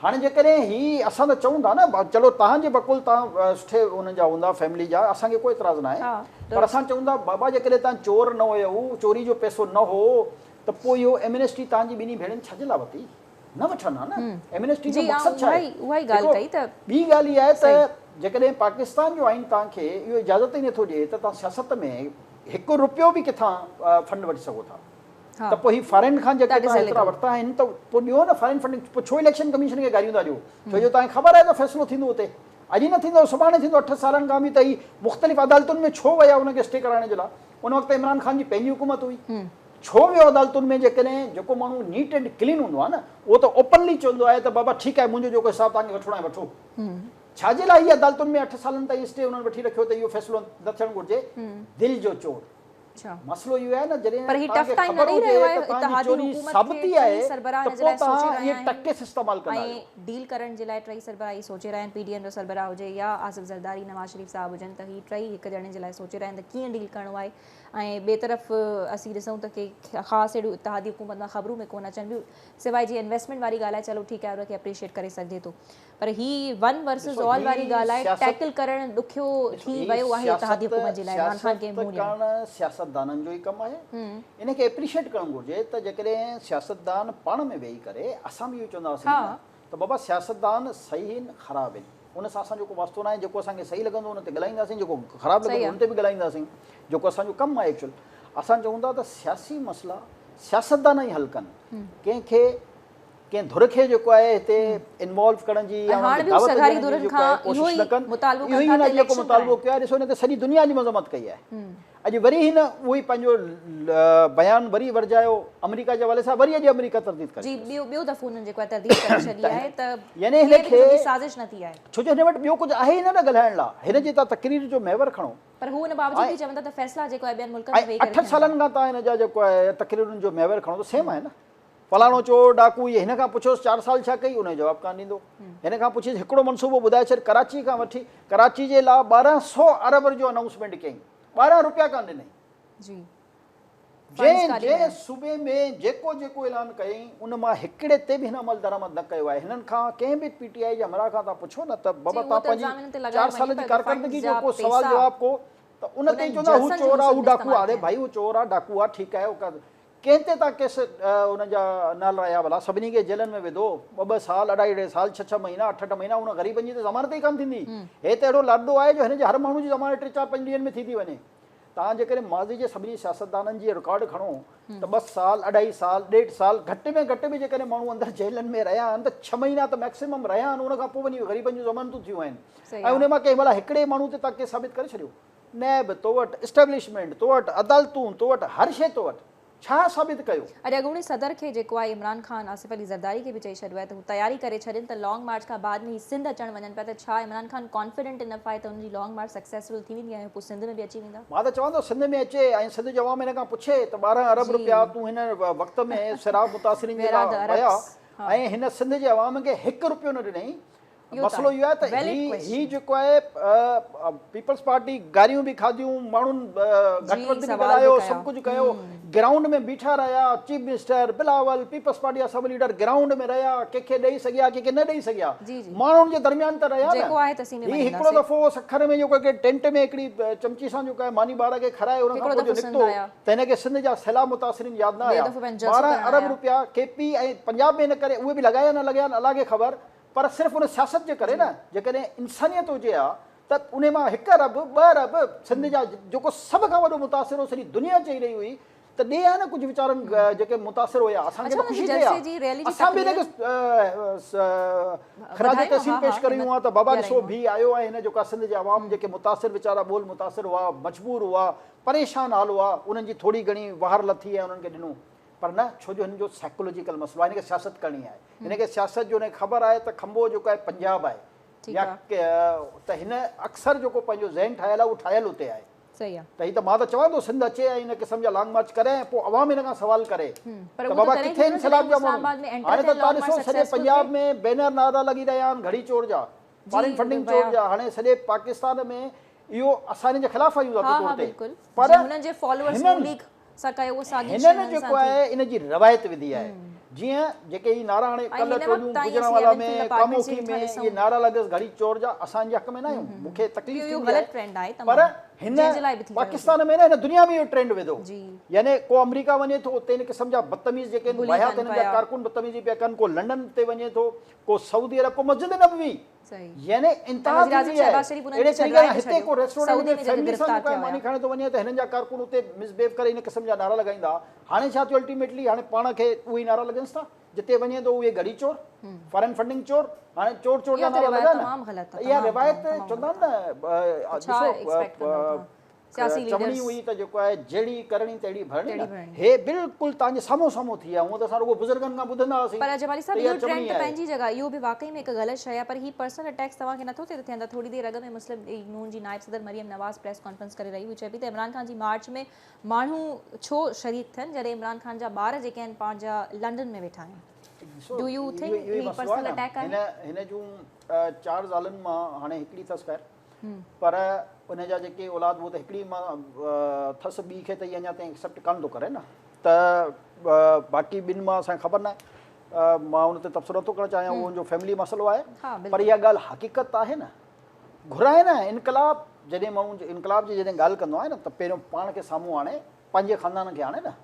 B: هاڻي جيڪڏهن هي اسان ته چئون ٿا نه چلو توهان جي بقول توهان سٺي انهن جا هوندا فيملي جا اسان کي ڪو اعتراض ناهي پر اسان چئون ٿا بابا جيڪڏهن توهان چور نه هيو چوري جو پئسو نه هو ته پوء اهو ايمنسٽي توهان جي ٻنهي ڀيڻن ڇا جي لاء ورتي نه وٺن ها نه ايمنسٽي جو مقصد ڇا آهي ٻي ڳالهه اها آهي ته جيڪڏهن پاڪستان جو آئين توهان کي اهو اجازت ئي نٿو ڏئي ته توهان سياست ۾ هڪ روپيو به ڪٿان فنڊ وٺي سگهو ٿا ته پوء هي فارين کان جيڪي توهان ايترا ورتا آهن ته پوء ڏيو نه فارين فنڊنگ پوء ڇو اليڪشن ڪميشن کي گاريون ٿا ڏيو ڇو جو توهان کي خبر آهي ته فيصلو ٿيندو اتي اڄ نه ٿيندو سڀاڻي ٿيندو 8 سالن کان به ته هي مختلف عدالتن ۾ ڇو ويا ان کي اسٽي ڪرائڻ جي لاء ان وقت عمران خان جي پنهنجي حڪومت هئي ڇو ويو عدالتن ۾ جيڪڏهن جيڪو ماڻهو نيٽ اينڊ ڪلين هوندو آهي نه اهو ته اوپنلي چوندو آهي ته بابا ٺيڪ آهي منهنجو جيڪو حساب توهان کي وٺڻو آهي وٺو ڇا جي لاء هي عدالتن ۾ 8 سالن تائين اسٽي انهن وٺي رکيو ته اهو فيصلو نه ٿيڻ گهرجي دل جو چور مسئلو اهو آهي نه جڏهن توهان کي خبر هجي ته توهان جي چوري ثابتي آهي ته پوء توهان اهي ٽيڪٽس استعمال ڪندا آهيو.
A: ڊيل ڪرڻ جي لاء ٽئي سربراهه اهي سوچي رهيا آهن پي ڊي ايم جو سربراهه هجي يا آصف زرداري نواز شريف صاحب هجن ته هي ٽئي هڪ ڄڻي جي لاء سوچي رهيا آهن ته ڪيئن ڊيل ڪرڻو آهي ۽ ٻئي طرف اسين ڏسون ته ڪي خاص اهڙيون اتحادي حڪومت مان خبرون به ڪونه اچن پيون سواء جي انويسٽمينٽ واري ڳالهه آهي چلو ٺيڪ آهي ان کي اپريشيئيٽ ڪري سگهجي ٿو پر هي ون ورسز آل واري ڳالهه آهي، ٽيڪل ڪرڻ ڏکيو ٿي ويو آهي اتحادي حڪومت جي لاء عمران خان کي منهن
B: ڏيڻ. سياست ڪرڻ سياستدانن جو ئي ڪم آهي، ان کي اپريشيئيٽ ڪرڻ گهرجي ته جيڪڏهن سياستدان پاڻ ۾ ويهي ڪري اسان به اهو چوندا هئاسين نه ته بابا سياستدان صحيح آهن خراب آهن ان سان اسان جو ڪو واسطو ناهي جيڪو اسان کي صحيح لڳندو ان تي ڳالهائينداسين جيڪو خراب لڳندو ان تي به ڳالهائينداسين جيڪو اسان جو ڪم آهي ايڪچوئل اسان چئون ٿا ته سياسي مسئلا سياستدان ئي حل ڪن ڪنهن کي ڪنهن ڌر کي جيڪو آهي هتي انوالو ڪرڻ جي يا انهن کي دعوت ڏيڻ جي جيڪو آهي ڪوشش نه ڪن. اهو ئي هن اڄ جيڪو مطالبو ڪيو آهي، ڏسو هن ته سڄي دنيا جي مذمت ڪئي آهي. اڄ وري هن اهو ئي پنهنجو بيان وري ورجايو آمريڪا جي حوالي سان، وري اڄ آمريڪا ترديد ڪري
A: جي ٻيو ٻيو دفعو انهن جيڪو آهي ترديد ڪري ڇڏي آهي ته
B: يعني هن کي
A: سازش نه ٿي آهي.
B: ڇو جو هن وٽ ٻيو ڪجهه آهي ئي نه نه ڳالهائڻ لاء. هن جي تان تقرير جو محور کڻو.
A: پر هو ان باوجود به چون ٿا ته فيصلا جيڪو آهي ٻين ملڪن ۾ ويهي ڪري
B: ۽ 8 سالن کان تان هن جا جيڪو آهي تقريرن جو محور کڻو ته سيم آهي نه. فلاڻو چور ڊاڪو هي هن کان پڇوس 4 سال ڇا ڪئي ان جو جواب ڪانه ڏيندو. هن کان پڇيس هڪڙو منصوبو ٻڌائي ڇڏ ڪراچي کان وٺي ڪراچي جي لاء 1200 ارب جو انائونسمينٽ ڪيائين 12 روپيا ڪانه ڏنائين.
A: جي
B: جنهن جنهن صوبي ۾ جيڪو جيڪو اعلان ڪيائين ان مان هڪڙي تي به هن عمل درآمد نه ڪيو آهي. هنن کان ڪنهن به پي ٽي آء جي همراهه کان توهان پڇو نه ته بابا توهان پنهنجي 4 سال جي ڪارڪردگي جو ڪو سوال جواب ڪو ته ان تي ئي چوندا هو چور آ هو ڊاڪو آ اڙي ڀائي هو چور آ ڊاڪو آ ٺيڪ آهي ڪنهن تي تان ڪيس انهن جا نه هلرايا ڀلا سڀني کي جيلن ۾ وڌو ٻه ٻه سال اڍائي اڍائي سال ڇهه ڇهه مهينا اٺ اٺ مهينا ان غريبن جي ته ضمانت ئي ڪانه ٿيندي هي ته اهڙو لاڏو آهي جو هن جي هر ماڻهو جي ضمانت ٽي چار پنج ڏينهن ۾ ٿي ٿي وڃي توهان جيڪڏهن ماضي جي سڀني سياستدانن جي رڪارڊ کڻو ته ٻه سال اڍائي سال ڏيڍ سال گهٽ ۾ گهٽ به جيڪڏهن ماڻهو اندر جيلن ۾ رهيا آهن ته ڇهه مهينا ته ميڪسيمم رهيا آهن ان کان پوء وڃي غريبن جون ضمانتون ٿيون آهن ۽ ان مان ڪنهن ڀلا هڪڙي ماڻهو تي توهان ڪيس ثابت ڪري ڇڏيو نيب تو وٽ، اسٽيبلشمينٽ تو وٽ، عدالتون تو وٽ، هر شيء تو وٽ، ڇا ثابت ڪيو؟
A: اڄ اڳوڻي صدر کي جيڪو آهي عمران خان آصف علي زرداري کي به چئي ڇڏيو آهي ته هو تياري ڪري ڇڏين ته لانگ مارچ کان بعد ۾ هي سنڌ اچڻ وڃن پيا ته ڇا عمران خان ڪانفيڊنٽ انف آهي ته هن جي لانگ مارچ سڪسيسفل ٿي ويندي ۽ هو پوء سنڌ ۾ به اچي ويندا؟
B: مان ته چوان ٿو سنڌ ۾ اچي ۽ سنڌ جو عوام هن کان پڇي ته 12 ارب رپيا تون هن وقت ۾ سيلاب متاثرين جي لاء ويا ۽ هن سنڌ جي عوام کي هڪ رپيو نه ڏنئي مسئلو اهو آهي ته هي هي جيڪو آهي پيپلز پارٽي گاريون به کاڌيون ماڻهن گهٽ وڌ به ڳالهايو سڀ ڪجهه ڪيو گرائونڊ ۾ بيٺا رهيا chief minister Bilawal peoples party جا سڀ ليڊر گرائونڊ ۾ رهيا ڪنهن کي ڏئي سگهيا ڪنهن کي نه ڏئي سگهيا ماڻهن جي درميان ته رهيا نه هي هڪڙو دفعو سکر ۾ جيڪو هڪڙي ٽينٽ ۾ هڪڙي چمچي سان جيڪو آهي ماني ٻار کي کارائي ان کان پوء جو نڪتو ته هن کي سنڌ جا سيلاب متاثرين ياد نه آيا 12 ارب روپيا ڪي پي ۽ پنجاب ۾ هن ڪري اهي به لڳايا نه لڳايا الله کي خبر پر صرف ان سياست جي ڪري نه، جيڪڏهن انسانيت هجي ها ته انهي مان هڪ ارب، ٻه ارب سنڌ جا جيڪو سڀ کان وڏو متاثر هو سڄي دنيا چئي رهي هئي ته ڏي ها نه ڪجهه ويچارن جيڪي متاثر هيا اسان کي ته خوشي ٿئي ها اسان به هن کي خراج تحسين پيش ڪريون ها ته بابا ڏسو به آيو آهي هن جيڪا سنڌ جي عوام جيڪي متاثر ويچارا ٻول متاثر هئا مجبور هئا پريشان حال هئا انهن جي ٿوري گهڻي واهر لٿي ۽ انهن کي ڏنو پر نه ڇو جو هن جو سائيڪولوجيڪل مسئلو آهي هن کي سياست ڪرڻي آهي هن کي سياست جو هن کي خبر آهي ته کنڀو جيڪو آهي پنجاب آهي يا ته هن اڪثر جيڪو پنهنجو ذهن ٺاهيل آهي اهو ٺاهيل اتي آهي ته هي ته مان ته چوان ٿو سنڌ اچي ۽ ان قسم جا لانگ مارچ ڪري ۽ پوء عوام هن کان سوال ڪري ته بابا ڪٿي آهن سيلاب جا ماڻهو هاڻي ته توهان ڏسو سڄي پنجاب ۾ بينر نعرا لڳي رهيا آهن گهڙي چور جا فارين فنڊنگ چور جا هاڻي سڄي پاڪستان ۾ اهو اسان هن جي خلاف آهيون ذاتي طور تي پر هنن هنن جيڪو آهي ان جي روايت وڌي آهي جيئن جيڪي هي نعرا هاڻي ڪلهه ٽوڏيون گجرانوالا ۾ ڪاموکي ۾ اهي نعرا لڳس گهڙي چور جا اسان ان جي حق ۾ نه آهيون مون کي تڪليف ٿيندي آهي پر هن پاڪستان ۾ نه هن دنيا ۾ اهو ٽرينڊ وڌو يعني ڪو آمريڪا وڃي ٿو اتي ان قسم جا بدتميز جيڪي آهن واهيات هنن جا ڪارڪن بدتميزي پيا ڪن ڪو لنڊن تي وڃي ٿو ڪو سعودي عرب ڪو مسجد نبوي يعني انتها ٿيندي آهي. اهڙي طريقي سان هتي ڪو ريسٽورنٽ ۾ فيملي سان جيڪو آهي ماني کائڻ ٿو وڃي ته هنن جا ڪارڪن اتي مس بيهيو ڪري ان قسم جا نعرا لڳائيندا. هاڻي ڇا ٿيو الٽيميٽلي هاڻي پاڻ کي اهي ئي نعرا لڳنس ٿا. جتي وڃي ٿو اهي گهڙي چور، فارين فنڊنگ چور، هاڻي چور چور جا نعرا لڳا نه ته اها روايت چوندا آهن نه ڏسو چوڻي هئي ته جيڪو آهي جهڙي ڪرڻي تهڙي ڀرڻي نه هي بلڪل توهان جي سامهون سامهون ٿي آهي هونء ته اسان رڳو بزرگن کان ٻڌندا هئاسين
A: پر جمالي صاحب اهو ٽرينڊ ته پنهنجي جڳهه اهو به واقعي ۾ هڪ غلط شيء آهي پر هي پرسنل اٽيڪس توهان کي نٿو ٿئي ته ٿين ٿا ٿوري دير اڳ ۾ مسلم ليگ نون جي نائب صدر مريم نواز پريس ڪانفرنس ڪري رهي هئي چئي پئي ته عمران خان جي مارچ ۾ ماڻهو ڇو شريڪ ٿين جڏهن عمران خان جا ٻار جيڪي آهن پنهنجا لنڊن ۾ ويٺا آهن do you think he personal attack آهي؟
B: هن جون چار زالن مان هاڻي هڪڙي اٿس خير پر ان جا جيڪي اولاد اهو ته هڪڙي مان ٿس ٻي کي ته هي اڃا تائين ايڪسيپٽ ڪانه ٿو ڪري نه ته باقي ٻن مان اسان کي خبر ناهي مان ان تي تبصرو نٿو ڪرڻ چاهيان اهو ان جو فيملي مسئلو آهي پر اها ڳالهه حقيقت آهي نه گهرائي نه انقلاب جڏهن ماڻهو انقلاب جي جڏهن ڳالهه ڪندو آهي نه ته پهريون پاڻ کي سامهون آڻي پنهنجي خاندان کي آڻي نه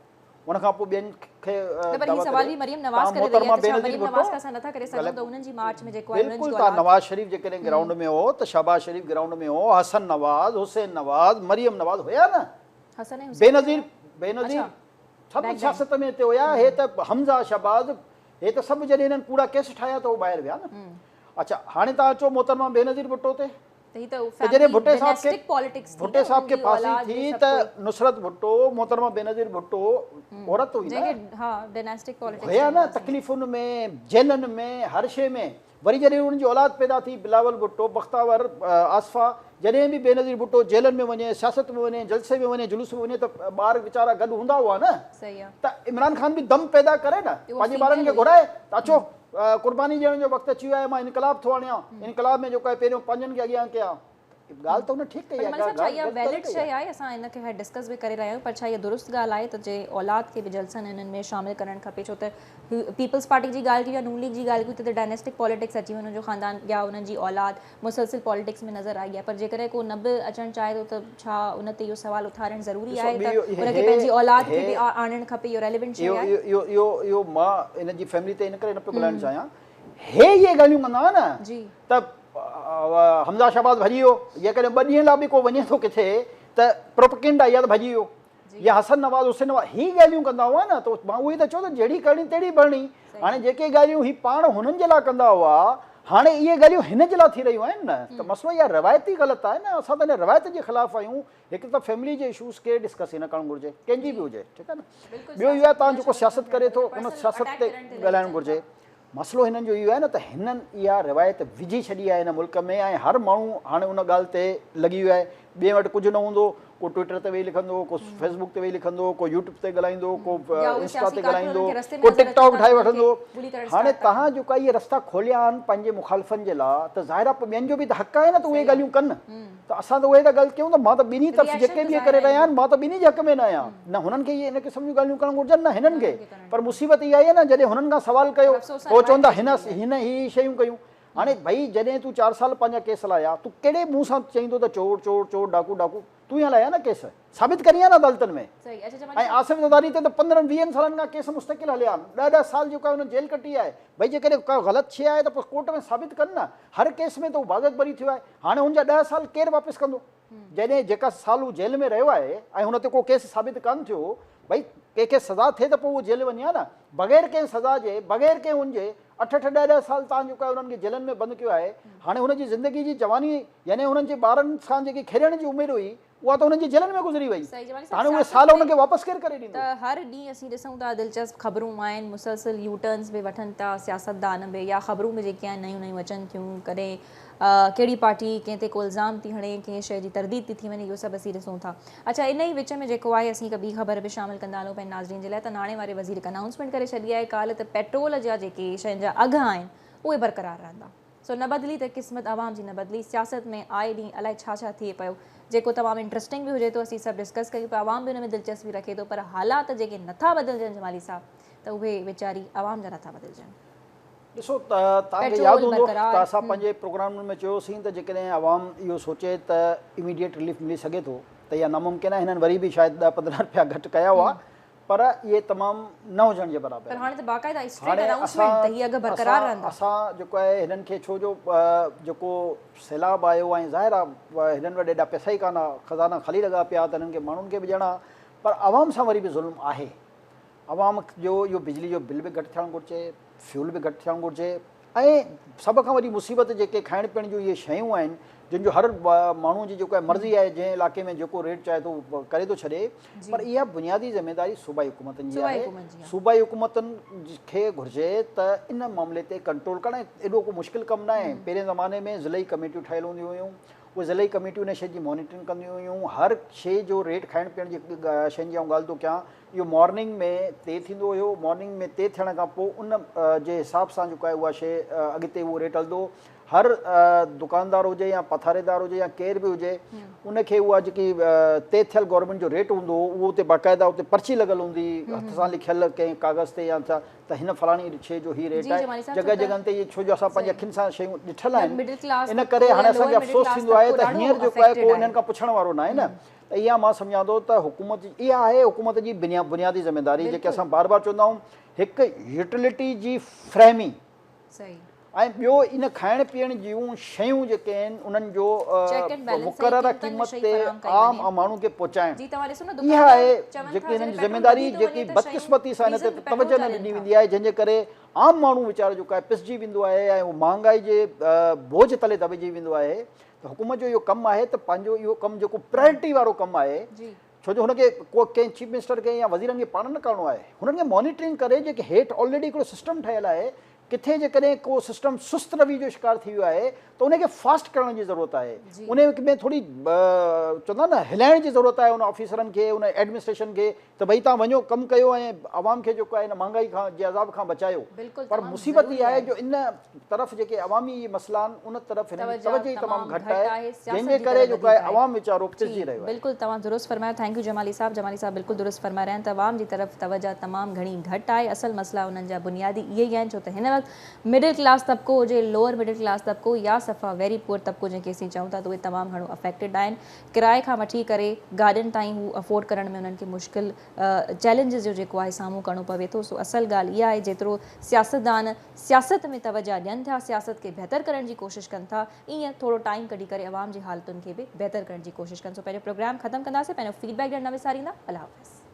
B: ان کان پوء ٻين کي
A: نه پر هي سوال به مريم نواز ڪري رهي آهي ته ڇا مريم نواز کان اسان نٿا ڪري سگهون ته انهن جي مارچ ۾ جيڪو آهي انهن
B: بلڪل تان نواز شريف جيڪڏهن گرائونڊ ۾ هو ته شهباز شريف گرائونڊ ۾ هو حسن نواز حسين نواز مريم نواز هيا نه
A: حسن ۽
B: بينظير بينظير سڀ سياست ۾ هتي هيا هي ته حمزه شهباز هي ته سڀ جڏهن هنن ڪوڙا ڪيس ٺاهيا ته هو ٻاهر ويا نه. اڇا هاڻي توهان اچو محترمه بينظير ڀٽو تي.
A: ته هي ته فيملي ڊائناسٽڪ پاليٽڪس ٿي
B: ڀٽي صاحب کي ڦاسي ٿي ته نصرت ڀٽو محترمه بينظير ڀٽو عورت هئي نه
A: ها ڊائناسٽڪ پاليٽڪس
B: هيا نه تڪليفن ۾ جيلن ۾ هر شي ۾ وري جڏهن انهن جي اولاد پيدا ٿي بلاول ڀٽو بختاور آصفه جڏهن به بينظير ڀٽو جيلن ۾ وڃي سياست ۾ وڃي جلسي ۾ وڃي جلوس ۾ وڃي ته ٻار ويچارا گڏ هوندا هئا نه ته عمران خان به دم پيدا ڪري نه پنهنجي ٻارن کي گهرائي ته اچو قرباني ڏيڻ جو وقت اچي ويو آهي مان انقلاب ٿو آڻيان انقلاب ۾ جيڪو آهي پهريون پنهنجن کي اڳيان ڪيان ڳالهه ته هن ٺيڪ ڪئي
A: آهي ڳالهه ڇا اها ويلڊ شيء آهي اسان ان کي خير ڊسڪس به ڪري رهيا آهيون پر ڇا اها درست ڳالهه آهي ته جي اولاد کي به جلسن انهن ۾ شامل ڪرڻ کپي ڇو ته پيپلز پارٽي جي ڳالهه ڪيون يا نون ليگ جي ڳالهه ڪيون ته ڊائنيسٽڪ پاليٽڪس اچي وئي انهن جو خاندان يا انهن جي اولاد مسلسل پاليٽڪس ۾ نظر آئي آهي پر جيڪڏهن ڪو نه به اچڻ چاهي ٿو ته ڇا ان تي اهو سوال اٿارڻ ضروري آهي ته ان کي پنهنجي اولاد کي به آڻڻ کپي اهو ريليونٽ شيء آهي.
B: اهو اهو اهو مان ان جي فيملي تي ان ڪري نه پيو ڳالهائڻ چاهيان هي اهي ڳالهيون ڪندا هئا نه ته حمزه شهباز ڀڄي ويو جيڪڏهن ٻه ڏينهن لاء به ڪو وڃي ٿو ڪٿي ته پروپيگنڊا اها ته ڀڄي ويو يا حسن نواز حسين نواز هي ڳالهيون ڪندا هئا نه ته مان اهو ئي ته چيو ته جهڙي ڪرڻي تهڙي ڀرڻي هاڻي جيڪي ڳالهيون هي پاڻ هنن جي لاء ڪندا هئا هاڻي اهي ڳالهيون هن جي لاء ٿي رهيون آهن نه ته مسئلو اها روايتي غلط آهي نه اسان ته هن روايت جي خلاف آهيون هڪ ته فيملي جي اشوز کي ڊسڪس ئي نه ڪرڻ گهرجي ڪنهن جي به هجي ٺيڪ آهي نه ٻيو اهو آهي تان جيڪو سياست ڪري ٿو ان سياست تي ڳالهائڻ گهرجي مسئلو هنن جو اهو آهي نه ته هنن اها روايت وجهي ڇڏي آهي هن ملڪ ۾ ۽ هر ماڻهو هاڻي ان ڳالهه تي لڳي ويو آهي. ٻئي وٽ ڪجهه نه هوندو، ڪو ٽوئٽر تي ويهي لکندو، ڪو فيس بڪ تي ويهي لکندو، ڪو يوٽيوب تي ڳالهائيندو، ڪو انسٽا تي ڳالهائيندو، ڪو ٽڪ ٽاڪ ٺاهي وٺندو. هاڻي توهان جيڪا اهي رستا کوليا آهن پنهنجي مخالفن جي لاء ته ظاهر آهي پوء ٻين جو به ته حق آهي نه ته اهي ڳالهيون ڪن. ته اسان ته اهي ٿا ڳالهه ڪيون ته مان ته ٻنهي طرف جيڪي به اهي ڪري رهيا آهن مان ته ٻنهي جي حق ۾ نه آهيان. نه هنن کي اهي ان قسم جون ڳالهيون ڪرڻ گهرجن نه هنن کي. پر مصيبت اها آهي نه جڏهن هنن کان سوال ڪيو ته هو چون ٿا هن هن هي هي شيون ڪيون. هاڻي ڀئي جڏهن تون چار سال پنهنجا ڪيس هلايا تون ڪهڙي منهن سان چئيندو ته چور چور چور ڊاڪو ڊاڪو تون ئي هلايا نه ڪيس ثابت ڪرين ها نه عدالتن ۾ ۽ آصف زرداري تي ته پندرهن ويهن سالن کان ڪيس مستقل هليا آهن ڏهه ڏهه سال جيڪو آهي انهن جيل ڪٽي آهي ڀئي جيڪڏهن ڪا غلط شيء آهي ته پوء ڪورٽ ۾ ثابت ڪن نه هر ڪيس ۾ ته هو باضابطه بري ٿيو آهي هاڻي هن جا ڏهه سال ڪير واپس ڪندو جڏهن جيڪا سال هو جيل ۾ رهيو آهي ۽ هن تي ڪو ڪيس ثابت ڪانه ٿيو ڀئي ڪنهن کي سزا ٿئي ته پوء هو جيل وڃي ها نه بغير ڪنهن سزا جي بغير ڪنهن ان جي اٺ اٺ ڏهه ڏهه سال تان جيڪو آهي انهن کي جيلن ۾ بند ڪيو آهي هاڻي هن جي زندگي جي جواني يعني هنن جي ٻارن سان جيڪي کيڏڻ جي عمر هئي اها ته هنن جي جيلن ۾ گذري وئي ته هاڻي اهي سال هن کي واپس ڪير ڪري ڏيندو؟
A: ته هر ڏينهن اسين ڏسون ٿا دلچسپ خبرون آهن مسلسل يو ٽرنز به وٺن ٿا سياستدان به يا خبرون به جيڪي آهن نيون نيون اچن ٿيون ڪڏهن ڪهڙي پارٽي ڪنهن تي ڪو الزام ٿي هڻي ڪنهن شيء جي ترديد ٿي ٿي وڃي اهو سڀ اسين ڏسون ٿا اڇا ان ئي وچ ۾ جيڪو آهي اسين هڪ ٻي خبر به شامل ڪندا هلون پنهنجي ناظرين جي لاء ته ناڻي واري وزير هڪ انائونسمينٽ ڪري ڇڏي آهي ڪالهه ته پيٽرول جا جيڪي شين جا اگهه آهن اهي برقرار رهندا سو نه بدلي ته قسمت عوام جي نه بدلي سياست ۾ آئي ڏينهن الائي ڇا ڇا ٿئي پيو جيڪو تمام انٽرسٽنگ به هجي ٿو اسين سڀ ڊسڪس ڪيون پيا عوام به ان ۾ دلچسپي رکي ٿو پر حالات جيڪي نٿا بدلجن جمالي صاحب ته اهي ويچاري عوام جا نٿا بدلجن.
B: ڏسو توهان کي ياد هوندو ته اسان پنهنجي پروگرامن ۾ چيوسين ته جيڪڏهن عوام اهو سوچي ته اميڊيٽ رليف ملي سگهي ٿو ته اها ناممڪن آهي هنن وري به شايد ڏهه 15 رپيا گهٽ ڪيا هئا پر اهي تمام نه هجڻ جي برابر
A: پر هاڻي ته باقاعده اسٽريٽ انائونسمينٽ ته هي اگهه برقرار رهندا.
B: اسان جيڪو آهي هنن کي ڇو جو جيڪو سيلاب آيو ۽ ظاهر آهي هنن وٽ ايڏا پئسا ئي ڪانه خزانا خالي لڳا پيا ته هنن کي ماڻهن کي به ڏيڻا پر عوام سان وري به ظلم آهي عوام جو اهو بجلي جو بل به گهٽ ٿيڻ گهرجي فيول به گهٽ ٿيڻ گهرجي ۽ سڀ کان وڏي مصيبت جيڪي کائڻ پيئڻ جون اهي شيون آهن جن جو هر ماڻهو جي جيڪو آهي مرضي آهي جنهن علائقي ۾ جيڪو ريٽ چاهي ٿو ڪري ٿو ڇڏي پر اها بنيادي ذميواري صوبائي حڪومتن جي آهي صوبائي حڪومتن کي گهرجي ته ان معاملي تي ڪنٽرول ڪرڻ ايڏو ڪو مشڪل ڪم نه آهي پهرين زماني ۾ ضلعي ڪميٽيون ٺهيل هونديون هيون اهي ضلعي ڪميٽيون ان شيء جي مانيٽرنگ ڪنديون هيون هر شيء جو ريٽ کائڻ پيئڻ جي شين جي آئون ڳالهه ٿو ڪيان اهو مارننگ ۾ طئي ٿيندو هيو، مارننگ ۾ طئي ٿيڻ کان پوء ان جي حساب سان جيڪو آهي اها شيء اڳتي اهو ريٽ هلندو هو. هر دڪاندار هجي يا پٿاريدار هجي يا ڪير به هجي ان کي اها جيڪي طئي ٿيل گورنمينٽ جو ريٽ هوندو هو اهو اتي باقاعده اتي پرچي لڳل هوندي هئي هٿ سان لکيل ڪنهن ڪاغذ تي يا ڇا ته هن فلاڻي شيء جو هي ريٽ آهي جڳهه جڳهن تي ڇو جو اسان پنهنجي اکين سان شيون ڏٺل آهن ان ڪري هاڻي اسان کي افسوس ٿيندو آهي ته هينئر جيڪو آهي ڪو انهن کان پڇڻ وارو ناهي نه ته اها مان سمجهان ٿو ته حڪومت جي اها آهي حڪومت جي بنيادي ذميداري جيڪي اسان بار بار چوندا آهيون هڪ يوٽيلٽي جي فراهمي ۽ ٻيو ان کائڻ پيئڻ جون شيون جيڪي آهن انهن جو مقرره قيمت تي عام ماڻهو کي پهچائڻ اها آهي جيڪي هنن جي ذميداري جيڪي بدقسمتي سان ان تي توجه نه ڏني ويندي آهي جنهن جي ڪري عام ماڻهو ويچارو جيڪو آهي پسجي ويندو آهي ۽ اهو مهانگائي جي بوجهه تلي دٻجي ويندو آهي ته حڪومت جو اهو ڪم آهي ته پنهنجو اهو ڪم جيڪو پرائرٽي وارو ڪم آهي ڇو جو هن کي ڪو ڪنهن چيف منسٽر کي يا وزيرن کي پاڻ نه ڪرڻو آهي هنن کي مانيٽرنگ ڪري جيڪي هيٺ آلريڊي هڪڙو سسٽم ٺهيل آهي ڪٿي جيڪڏهن ڪو سسٽم سست روي جو شڪار ٿي ويو آهي ته ان کي فاسٽ ڪرڻ جي ضرورت آهي ان ۾ ٿوري چوندا نه هلائڻ جي ضرورت آهي ان آفيسرن کي ان ايڊمنسٽريشن کي ته ڀئي تان وڃو ڪم ڪيو ۽ عوام کي جيڪو آهي ان مهانگائي کان جي عذاب کان بچايو پر مصيبت اها آهي جو ان طرف جيڪي عوامي مسئلا آهن ان طرف هنن جي توجه ئي تمام گهٽ آهي جنهن جي ڪري جيڪو آهي عوام ويچارو پسجي رهيو آهي.
A: بلڪل توهان درست فرمايو thank you Jamali صاحب جمالي صاحب بلڪل درست فرمائي رهيا آهن ته عوام جي طرف توجه تمام گهڻي گهٽ آهي اصل مسئلا انهن جا بنيادي اهي ئي آهن ڇو ته هن وقت مڊل ڪلاس طبقو هجي لوئر مڊل ڪلاس طبقو يا صفا ويري پوئر طبقو جنهن کي اسين چئون ٿا ته اهي تمام گهڻو افيڪٽيڊ آهن ڪرائي کان وٺي ڪري گاڏين تائين هو افورڊ ڪرڻ ۾ انهن کي مشڪل چئلينجز جو جيڪو آهي سامهون ڪرڻو پوي ٿو سو اصل ڳالهه اها آهي جيترو سياستدان سياست ۾ توجه ڏين ٿا سياست کي بهتر ڪرڻ جي ڪوشش ڪن ٿا ايئن ٿورو ٽائيم ڪڍي ڪري عوام جي حالتن کي به بهتر ڪرڻ جي ڪوشش ڪن سو پنهنجو پروگرام ختم ڪنداسين پنهنجو فيڊ بيڪ ڏيڻ نه وساريندا الله حافظ.